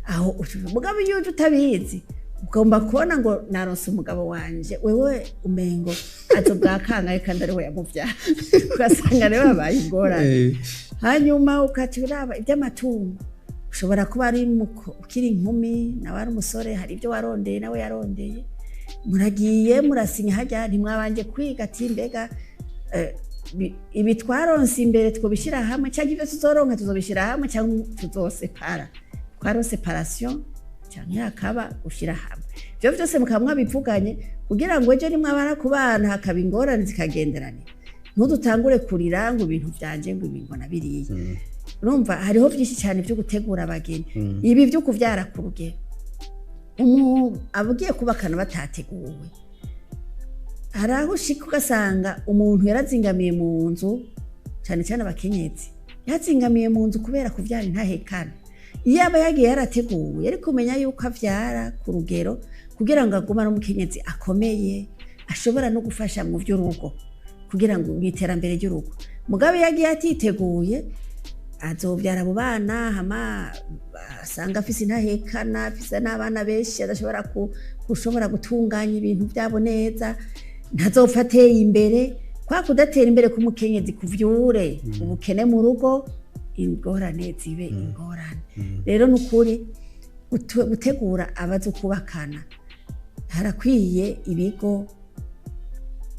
Aho mugabo iyo uje utabizi, ugomba kubona ngo naronse umugabo wanje, wewe umengo azobwa kangahe kandi ariwe yamuvyara, ugasanga rero habaye ingorane. Hanyuma ukaca uraba iby'amatungo. Ushobora kuba ari ukiri inkumi, nawe ari umusore, hari ibyo warondeye, nawe yarondeye, muragiye murasinya hajya, ntimwabanje kwiga ati mbega ibi twaronse imbere twobishyira hamwe, cyangwa ibyo tuzoronka tuzobishyira hamwe, cyangwa tuzosepara, twaro séparation, cyangwa hakaba gushyira hamwe. Ibyo byose mukaba mwabivuganye kugira ngo ejo nimwabara kubana hakaba ingorane zikagenderanira, ntudutangure kurira ngo ibintu byanje, ngo ibi, ngo na biriya. Urumva hariho byinshi cyane byo gutegura abageni. Ibi byo kubyara ku rugero, abagiye kubakana batateguwe, hari aho ushika ugasanga umuntu yarazingamiye mu nzu, cyane cyane abakenyezi, yazingamiye mu nzu kubera kubyara intahekana. Iyo aba yagiye yarateguwe, yari kumenya yuko avyara ku rugero kugira ngo agume ari umukenyezi akomeye, ashobora no gufasha mu by'urugo, kugira ngo mu iterambere ry'urugo. Mugabe iyo yagiye atiteguye, azobyara abo bana, hama asanga afise intahekana, afise n'abana benshi, adashobora gushobora gutunganya ibintu byabo neza, ntazopfa ateye imbere. Kwa kudatera imbere k'umukenyezi kuvyure ubukene mu rugo, ingorane zibe ingorane. Rero ni ukuri gutegura abazo kubakana, harakwiye ibigo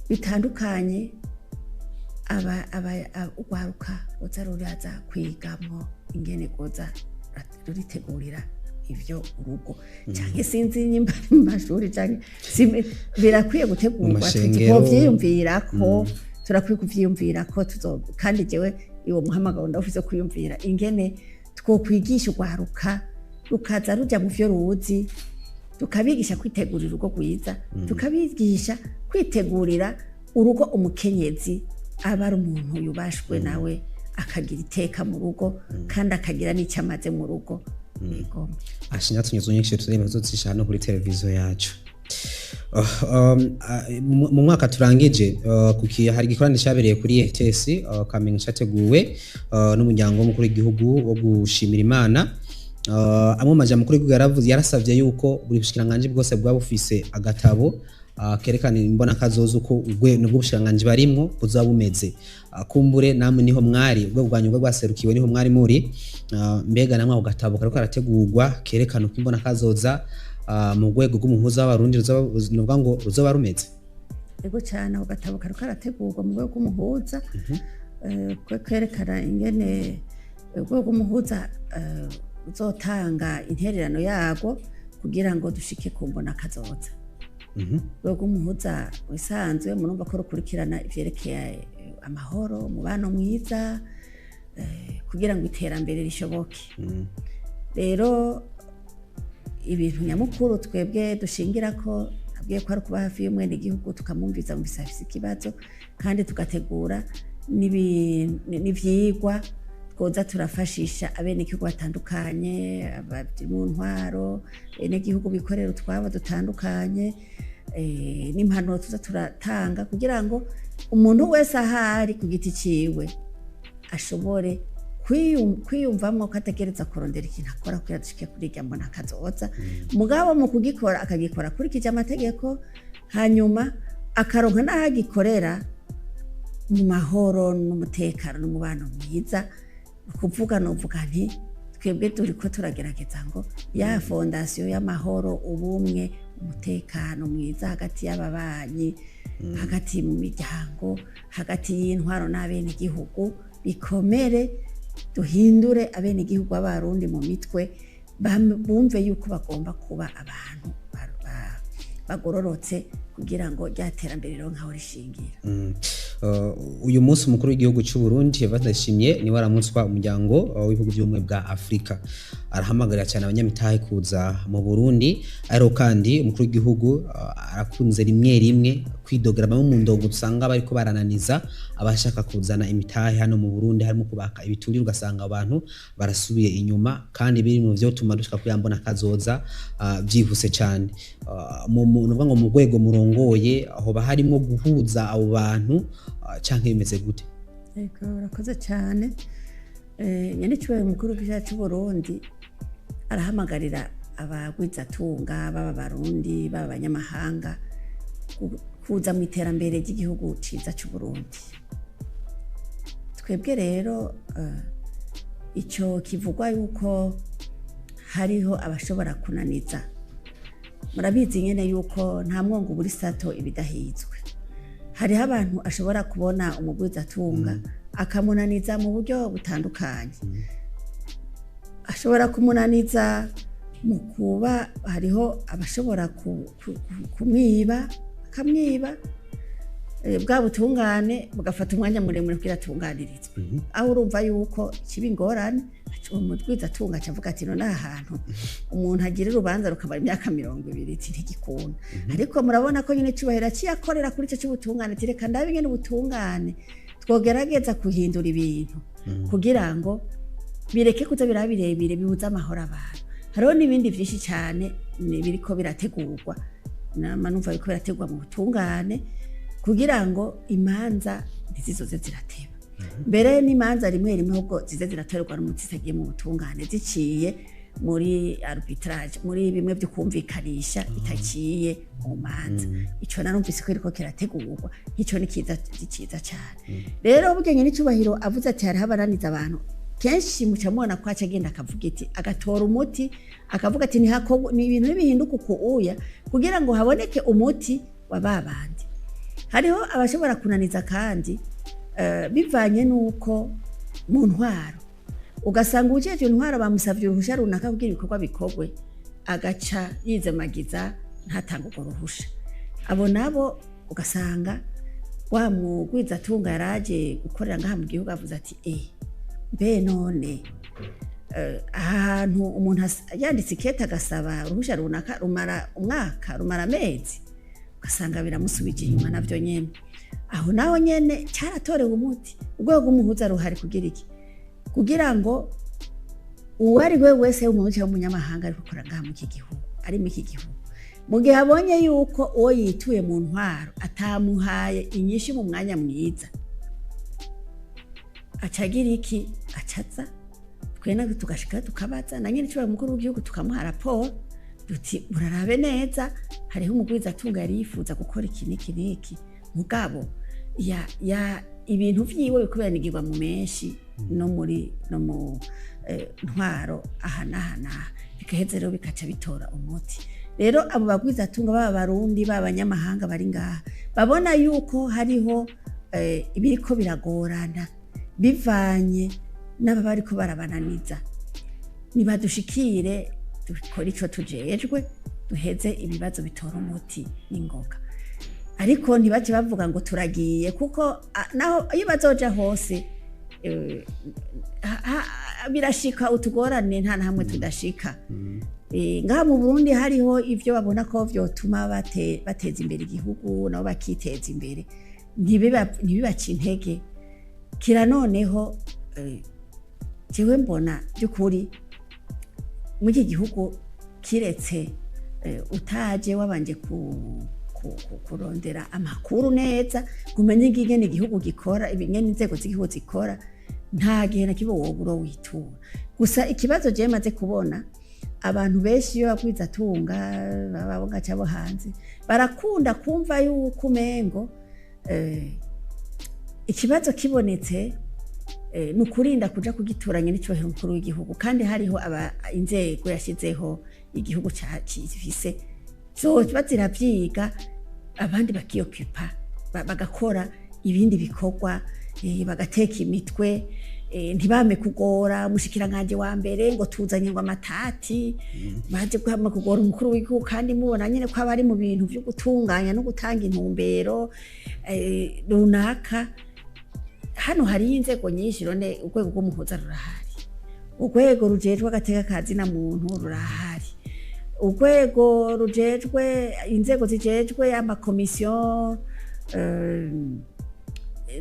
bitandukanye urwaruka ruza ruraza kwigamwo ingene rwoza ruritegurira ivyo urugo, canke sinzi nyimba ari mu mashuri canke birakwiye gutegurwa. Mu mashengero. Tuzovyiyumvirako, turakwiye kuvyiyumvirako kandi jewe uwo muhamagaro ndawufise, kwiyumvira ingene twokwigisha urwaruka rukaza ruja mu vyo ruzi, tukabigisha kwitegurira urugo rwiza, tukabigisha kwitegurira urugo, umukenyezi aba ari umuntu yubashwe, nawe akagira iteka mu rugo kandi akagira n'icyo amaze mu rugo. Yego. Ashinga tunyuze nyinshi tureba tuzocisha hano kuri televiziyo yacu. Mu mwaka turangije, kuki hari igikorane cyabereye kuri ETS Kamenge, cyateguwe n'umuryango w'umukuru w'igihugu wo gushimira Imana. Amwe mu majambo mukuru w'igihugu yaravuze, yarasavye yuko buri bushikiranganji bwose bwaba bufise agatabo kerekana imbona kazoza uko urwego rw'ubushikiranganji barimwo buzoba bumeze. Kumbure namwe niho mwari, ubwo bwanyu bwo bwaserukiwe, niho mwari muri. Mbega namwe ako gatabo kariko karategurwa kerekana uko imbona kazoza mu rwego rw'umuhuza w'abarundi nuvuga ngo ruzoba rumeze? Ego cyane, ako gatabo kariko karategurwa mu rwego rw'umuhuza, kerekana ingene urwego rw'umuhuza ruzotanga intererano yarwo kugira ngo dushike ku mbona kazoza. Urwego rw'umuhuza wisanzwe murumva ko rukurikirana ivyerekeye amahoro, umubano mwiza, kugira ngo iterambere rishoboke. Rero ibintu nyamukuru twebwe dushingira ko nabwiye ko ari ukuba hafi y'umwenegihugu, tukamwumviza mu bise afise ikibazo, kandi tugategura n'ivyigwa twoza turafashisha abenegihugu batandukanye, abari mu ntwaro, abenegihugu bikorera utwabo dutandukanye, n'impanuro tuza turatanga kugira ngo umuntu wese ahari ku giti ciwe ashobore kwiyumvamwo ko ategereza kurondera ikintu akora kugira dushike kuri irya mbona kazoza. Mugabo mu kugikora akagikora akurikije amategeko, hanyuma akaronka n'aho agikorera mu mahoro n'umutekano n'umubano mwiza. Ni ukuvuga novuga nti twebwe turiko turagerageza ngo ya fondation y'amahoro, ubumwe, umutekano mwiza hagati y'ababanyi, hagati mu miryango, hagati y'intwaro n'abenegihugu bikomere, duhindure abenegihugu b'abarundi mu mitwe, bumve yuko bagomba kuba abantu bagororotse. Kugira ngo rya terambere rironke aho rishingira. Uyu munsi umukuru w'igihugu cy'u Burundi Evariste Ndayishimiye niwe aramutswa umuryango w'ibihugu by'ubumwe bwa Afurika, arahamagarira cyane abanyamitahe kuza mu Burundi. Ariko kandi umukuru w'igihugu arakunze rimwe rimwe kwidogera bamwe mu ndongo usanga bariko barananiza abashaka kuzana imitahe hano mu Burundi, harimo kubaka ibiturire, ugasanga abantu barasubiye inyuma, kandi biri mu vyo tuma dushika kuri ya mbona kazoza byihuse cyane. Nuvuga ngo mu rwego murongoye hoba harimo guhuza abo bantu canke bimeze gute? Ego, urakoze cyane. Nyenicubahiro umukuru w'igihugu cy'u Burundi arahamagarira abagwizatunga, baba Abarundi baba abanyamahanga, kuza mu iterambere ry'igihugu ciza cy'u Burundi. Twebwe rero ico kivugwa yuko hariho abashobora kunaniza, murabizi nyene yuko nta mwongo ubura isato ibidahizwe. Hariho abantu ashobora kubona umugwizatunga akamunaniza mu buryo butandukanye. Ashobora kumunaniza mu kuba hariho abashobora kumwiba, akamwiba, bwa butungane bugafata umwanya muremure kugira atunganirizwe. Aho urumva yuko kiba ingorane, umugwizatunga aca avuga ati: "None aha hantu umuntu agira urubanza rukamara imyaka 20, ati ntigikunda." Ariko murabona ko nyine cyubahiro aciye akorera kuri icyo cy'ubutungane, ati: "Reka ndabe ingene ubutungane twogerageza guhindura ibintu kugira ngo bireke kuza biraba birebire, bibuze amahoro abantu." Hariho n'ibindi byinshi cyane biriko birategurwa, nama numva biriko birategurwa mu butungane kugira ngo imanza ntizizoze zirateba, mbere n'imanza rimwe rimwe ahubwo zize ziratorerwa n'umuti zitagiye mu butungane, ziciye muri arbitrage, muri bimwe byo kumvikanisha, bitaciye mu manza. Ico narumvise ko iriko kirategurwa, ico ni kiza, ni ciza cyane. Rero burya nyene icubahiro avuze ati hariho abananiza abantu, kenshi muca mubona ko aca agenda akavuga iti, agatora umuti, akavuga ati ni ibintu nibihinduka uku uya, kugira ngo haboneke umuti wa babandi. Hariho abashobora kunaniza kandi bivanye n'uko mu ntwaro ugasanga uwujejwe intwaro bamusavye uruhusha runaka kugira ibikorwa bikorwe, agaca yizemagiza ntatange urwo ruhusha. Abo nabo ugasanga wa mugwizatunga yaraje gukorera ngaha mu gihugu avuze ati: "Eh, mbe none aha hantu umuntu yanditse ikete agasaba uruhusha runaka rumara umwaka, rumara amezi," ugasanga biramusubije inyuma. Navyo nyene aho naho nyene cyaratorewe umuti. Urwego rw'umuhuza ruhari kugira iki? Kugira ngo uwo ari we wese w'umuntu cyangwa umunyamahanga ari gukora ngaha mu iki gihugu, ari mu iki gihugu, mu gihe abonye yuko uwo yituye mu ntwaro atamuhaye inyishu mu mwanya mwiza, aca agira iki? Acaza twe natwe tugashika tukabaza na nyene icubahiro umukuru w'igihugu, tukamuha raporo duti: "Murarabe neza, hariho umugwizatunga yari yifuza gukora iki n'iki n'iki, mugabo ya ibintu vyiwe bikubiranigirwa mu menshi no muri no mu ntwaro aha n'aha n'aha." Bigaheza rero bikaca bitora umuti. Rero abo bagwizatunga, baba Abarundi baba abanyamahanga bari ngaha, babona yuko hariho ibiriko biragorana bivanye n'aba bariko barabananiza, nibadushikire dukore ico tujejwe, duheze ibibazo bitora umuti n'ingoga. Ariko ntibace bavuga ngo turagiye, kuko naho iyo bazoja hose birashika utugorane, nta na hamwe tudashika. Ngaha mu Burundi hariho ivyo babona ko vyotuma bateza imbere igihugu nabo bakiteza imbere, ntibibace intege. Kira noneho jewe mbona by'ukuri muri iki gihugu, kiretse utaje wabanje kurondera amakuru neza ngo umenye ingene igihugu gikora, ingene inzego z'igihugu zikora, nta gihe na kimwe wobura witura. Gusa ikibazo jewe maze kubona, abantu benshi iyo bagwizatunga baba ngaca bo hanze barakunda kumva yuko umengo ikibazo kibonetse ni ukurinda kuja kugituranya n'icubahiro umukuru w'igihugu, kandi hariho inzego yashizeho igihugu gifise zoba ziravyiga, abandi bakiyokipa bagakora ibindi bikorwa. Bagateka imitwe, ntibame kugora umushikiranganji wa mbere ngo tuzanye ngo amatati, baje kwama kugora umukuru w'igihugu, kandi mubona nyene ko aba ari mu bintu vyo gutunganya no gutanga intumbero runaka. Hano hariyo inzego nyinshi. None urwego rw'umuhuza rurahari, urwego rujejwe agateka ka zina muntu rurahari, urwego rujejwe, inzego zijejwe amakomisiyo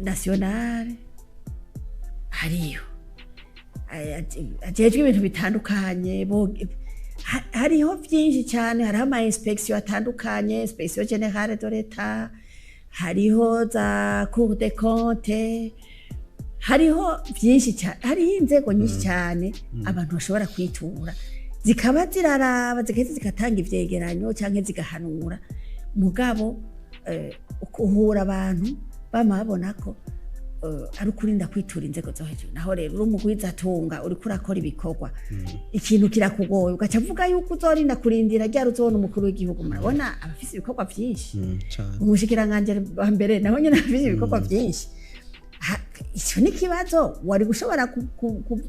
nationale hariyo ajejwe ibintu bitandukanye. Hariho byinshi cyane. Hariho ama inspection atandukanye, inspection générale de l'État, hariho za Cour des comptes, hariho byinshi cyane. Hariho inzego nyinshi cyane abantu bashobora kwitura, zikaba ziraraba, zigahita zigatanga ivyegeranyo cyangwa zigahanura. Mugabo uhura abantu bama babona ko ari ukurinda kwitura inzego zo hejuru. Naho rero uri umugwizatunga, uriko urakora ibikorwa, ikintu kirakugoye, ugaca avuga yuko uzorinda kurindira ryari uzobona umukuru w'igihugu. Murabona abafise ibikorwa vyinshi. Cane. Umushikiranganji wa mbere nawe nyene afise ibikorwa vyinshi. Ico ni ikibazo wari gushobora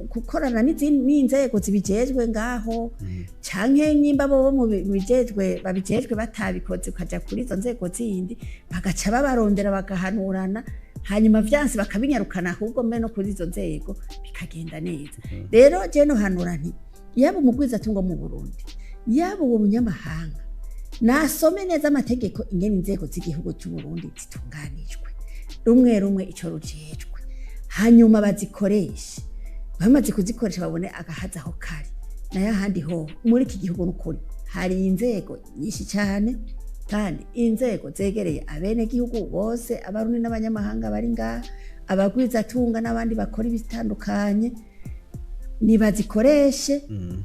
gukorana n'inzego zibijejwe ngaho, canke nyimba bobo mu bijejwe babijejwe batabikoze, ukaja kuri izo nzego zindi, bagaca babarondera, bagahanurana, hanyuma vyanse bakabinyarukana ahubwo mbe no kuri izo nzego bikagenda neza. Rero je nohanura nti yaba umugwizatungo mu Burundi, yaba uwo munyamahanga, nasome neza amategeko, ingene inzego z'igihugu cy'u Burundi zitunganijwe, rumwe rumwe ico rujejwe, hanyuma bazikoreshe. Bamaze kuzikoresha babone agahaza aho kari. Nayo ahandi ho muri iki gihugu n'ukuri hari inzego nyinshi cyane, kandi inzego zegereye abenegihugu bose, Abarundi n'abanyamahanga bari ngaha, abagwizatunga n'abandi bakora ibitandukanye. Nibazikoreshe,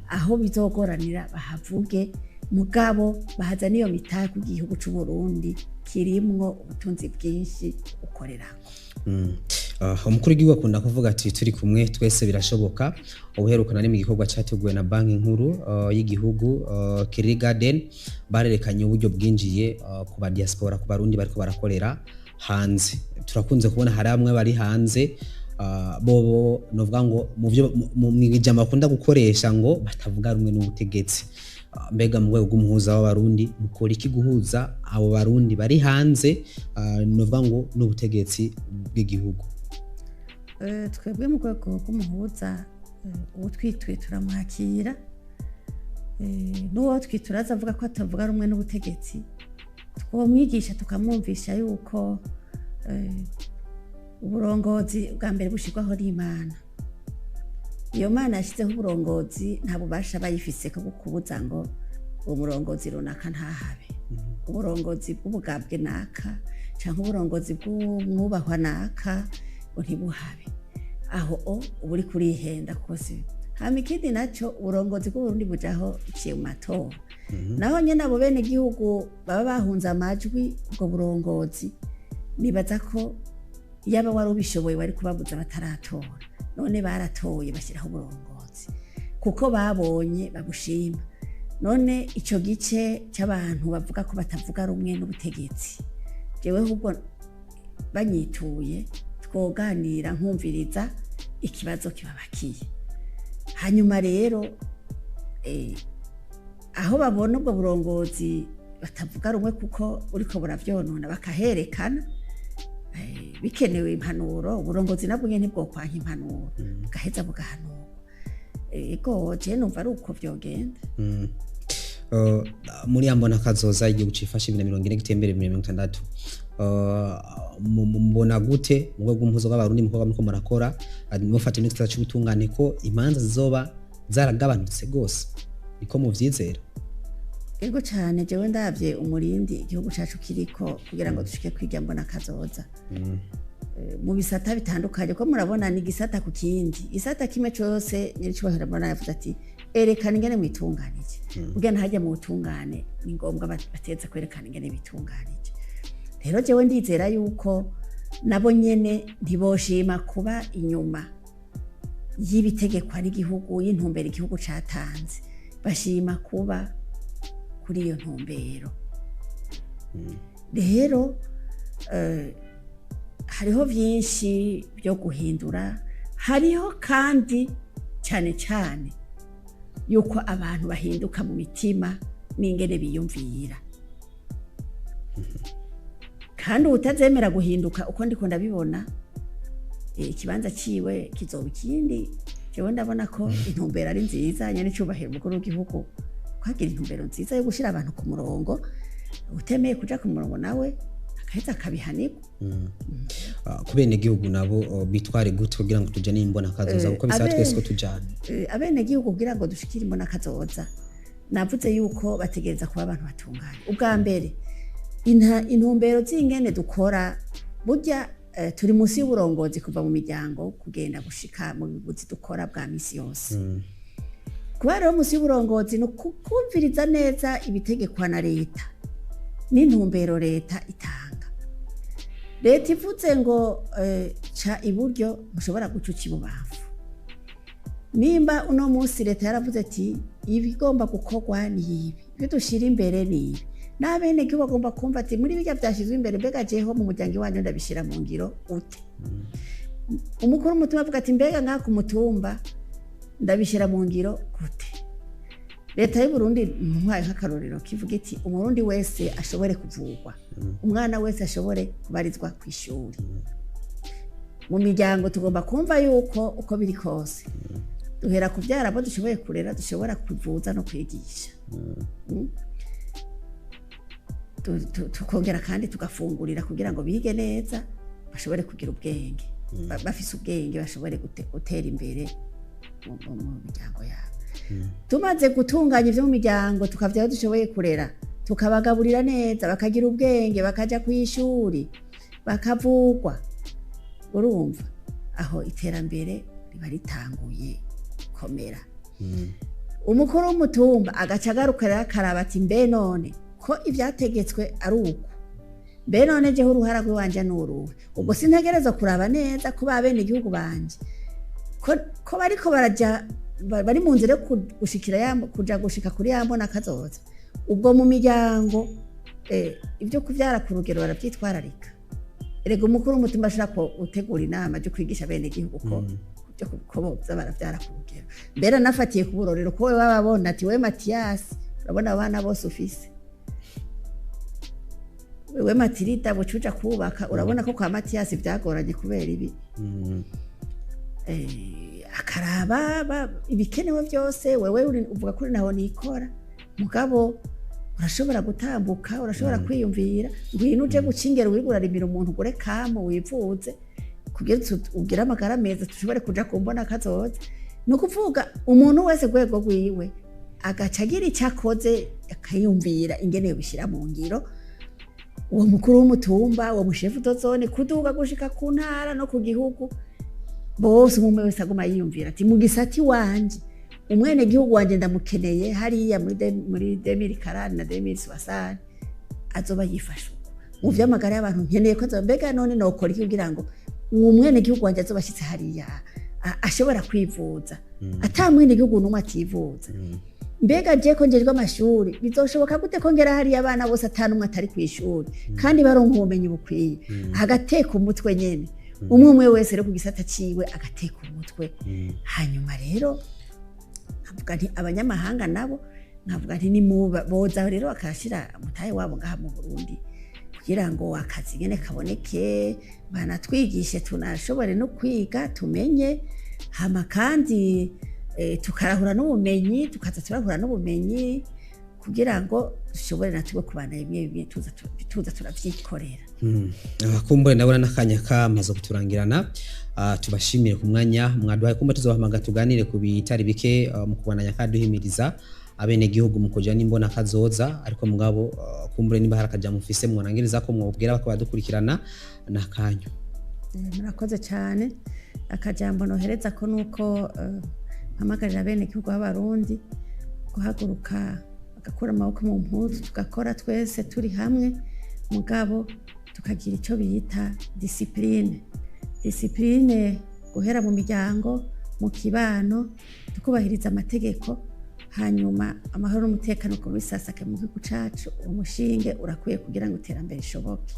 aho bizogoranira bahavuge, mugabo bahaza n'iyo mitako. Igihugu c'u Burundi kirimwo ubutunzi bwinshi ukorerako. Umukuru w'igihugu akunda kuvuga ati turi kumwe twese birashoboka. Ubuherukana ni mu gikorwa cyateguwe na Banki Nkuru y'igihugu, Kiriri Garden, barerekanye uburyo bwinjiye ku ba diaspora, ku Barundi bariko barakorera hanze. Turakunze kubona hari bamwe bari hanze, bobo novuga ngo mu byo mu ijambo bakunda gukoresha ngo batavuga rumwe n'ubutegetsi. Mbega mu rwego rw'umuhuza w'Abarundi mukora iki guhuza abo Barundi bari hanze, novuga ngo n'ubutegetsi bw'igihugu? Twebwe mu rwego rw'umuhuza, uwo twituye turamwakira. N'uwo twitura aza avuga ko atavuga rumwe n'ubutegetsi, twomwigisha tukamwumvisha yuko uburongozi bwa mbere bushyirwaho n'Imana. Iyo Mana yashyizeho uburongozi nta bubasha bayifise ko kubuza ngo uwo murongozi runaka ntahabe, uburongozi bw'ubugabwe naka cyangwa uburongozi bw'umwubahwa naka ngo ntibuhabe. Aho o uba uri kurihenda kose. Hama ikindi naco, uburongozi bw'Uburundi bujaho biciye mu matora. Naho nyene abo bene gihugu baba bahunze amajwi ubwo burongozi, nibaza ko yaba wari ubishoboye wari kubabuza bataratora. None baratoye, bashyiraho uburongozi kuko babonye babushima. None ico gice c'abantu bavuga ko batavuga rumwe n'ubutegetsi, jewe ahubwo banyituye twoganira, nkumviriza ikibazo kibabakiye. Hanyuma rero aho babona ubwo burongozi batavuga rumwe kuko uriko buravyonona, bakaherekana. Bikenewe impanuro, uburongozi nabwo nyene ntibwokwanka impanuro, bugaheza bugahanurwa. Ego, je numva ari uko vyogenda. Muri ya mbona kazoza igihugu cifashe 2040 gitembere 2060, mubona gute mu rwego rw'umuhuza w'Abarundi mukorwa muriko murakora, mufata n'igisata c'ubutungane, ko imanza zizoba zaragabanutse gose? Niko muvyizera? Ego cane. Jewe ndavye umurindi igihugu cacu kiriko kugira ngo dushike kwiga mbona kazoza mu bisata bitandukanye, ko murabona ni igisata ku kindi, igisata kimwe cose, nyiricubahiro mbona yavuze ati erekana ingene mwitunganije. Kugira ntihajya mu butungane ni ngombwa bateze kwerekana ingene bitunganije. Rero jewe ndizera yuko nabo nyene ntiboshima kuba inyuma y'ibitegekwa n'igihugu, y'intumbero igihugu catanze. Bashima kuba kuri iyo ntumbero. Rero Hariho byinshi byo guhindura, hariho kandi cyane cyane yuko abantu bahinduka mu mitima n'ingene biyumvira. Kandi utazemera guhinduka, uko ndiko ndabibona, ikibanza ciwe kizoba ikindi. Jewe ndabona ko intumbero ari nziza, nyene icubahiro umukuru w'igihugu kwagira intumbero nziza yo gushira abantu ku murongo. Utemeye kuja ku murongo nawe agaheza akabihanirwa. Ku benegihugu nabo bitware gute kugira ngo tujane imbona kazoza, kuko bisaba twese ko tujana? Abenegihugu, kugira ngo dushikire imbona kazoza, navuze yuko bategereza kuba abantu batunganye. Ubwa mbere, intumbero z'ingene dukora burya, turi munsi y'uburongozi kuva mu miryango kugenda gushika mu buzi dukora bwa misi yose. Kuba rero munsi y'uburongozi ni ukumviriza neza ibitegekwa na leta n'intumbero leta itanga. Leta ivuze ngo ca iburyo, ntushobora guca uca ibubamfu. Nimba uno munsi leta yaravuze ati ibigomba gukorwa ni ibi, ibyo dushyira imbere ni ibi, n'abenegihugu bagomba kumva ati muri birya byashyizwe imbere, mbega jeho mu muryango iwanyu ndabishyira mu ngiro ute? Umukuru w'umutumba avuga ati mbega ngaha ku mutumba ndabishyira mu ngiro gute? Leta y'u Burundi, ntwaye nk'akarorero, kivuga iti Umurundi wese ashobore kuvurwa, umwana wese ashobore kubarizwa ku ishuri. Mu miryango tugomba kumva yuko uko biri kose duhera kubyara abo dushoboye kurera, dushobora kuvuza no kwigisha. Tukongera kandi tugafungurira kugira ngo bige neza, bashobore kugira ubwenge. Bafise ubwenge bashobore gutera imbere mu miryango yabo. Tumaze gutunganya ivyo mu miryango, tukavyara dushoboye kurera, tukabagaburira neza, bakagira ubwenge, bakaja kw'ishuri, bakavugwa, urumva aho iterambere riba ritanguye komera. Umukuru w'umutumba agaca agaruka rero akaraba ati mbe none ko ibyategetswe ari uku, mbe none jeho uruhara rw'iwanje ni uruhe? Ubwo sintegereza kuraba neza ko ba bene igihugu banje ko bariko baraja bari mu nzira yo gushikira ya kuja gushika kuri ya mbona kazoza. Ubwo mu miryango, ibyo kuvyara ku rugero baravyitwararika. Erega umukuru w'umutumba ashobora gutegura inama ryo kwigisha bene igihugu ko byo ko boza baravyara ku rugero. Mbere anafatiye ku burorero, ko we bababona ati we Matiyasi, urabona abana bose ufise, wewe Matirida bucuja kubaka, urabona ko kwa Matiyasi byagoranye kubera ibi. Akaraba ibikenewe byose. Wewe uvuga ko uri naho nikora, mugabo urashobora gutambuka, urashobora kwiyumvira, ngwino uje gucingera, wirwa urarimira umuntu, ugure kamu wivuze kugira ugire amagara meza, dushobore kuja kumbona kazoza. Ni ukuvuga umuntu wese rwego rwiwe agaca agira icyo akoze, akayumvira ingene yobishyira mu ngiro. Uwo mukuru w'umutumba, uwo mushefu de zone, kuduga gushika ku ntara no ku gihugu, bose umwe wese aguma yiyumvira ati mu gisati wanje umwene gihugu wanje ndamukeneye hariya muri 2040 na 2060 azoba yifashe uko mu vy'amagara y'abantu, nkeneye ko azoba, mbega none nokora iki kugira ngo uwo mwene gihugu wanje azoba ashitse hariya ashobora kwivuza, ata mwene gihugu n'umwe ativuza? Mbega je ko njejwe amashuri, bizoshoboka gute ko ngera hariya abana bose ata n'umwe atari kw'ishuri kandi baronka ubumenyi bukwiye? Agateka umutwe nyene, umwe umwe wese rero ku gisata ciwe agateka umutwe. Hanyuma rero nkavuga nti abanyamahanga nabo, nkavuga nti nimuba boza rero bakashira umutahe wabo ngaha mu Burundi kugira ngo akazi nyene kaboneke, banatwigishe, tunashobore no kwiga tumenye, hama kandi tukarahura n'ubumenyi, tukaza turahura n'ubumenyi kugira ngo dushobore natwe kubana bimwe bimwe tuza turavyikorera. Kumbure ndabona n'akanya kamaze kuturangirana. Tubashimire ku mwanya mwaduhaye. Kumbe tuzobahamagara tuganire ku bitari bike, mu kubandanya kaduhimiriza abenegihugu mu kuja n'imbona kazoza. Ariko mugabo, kumbure niba hari akaja mufise mworangiriza ko mwobwira bakabadukurikirana n'akanyu. Murakoze cyane. Akajambo nohereza ko nuko mpamagarira abenegihugu b'Abarundi guhaguruka, bagakura amaboko mu mpuzu, tugakora twese turi hamwe, mugabo tukagira icyo bita discipline. Discipline guhera mu miryango, mu kibano, tukubahiriza amategeko, hanyuma amahoro n'umutekano ku bisasake mu gihugu cacu. Uwo mushinge urakwiye kugira ngo iterambere rishoboke.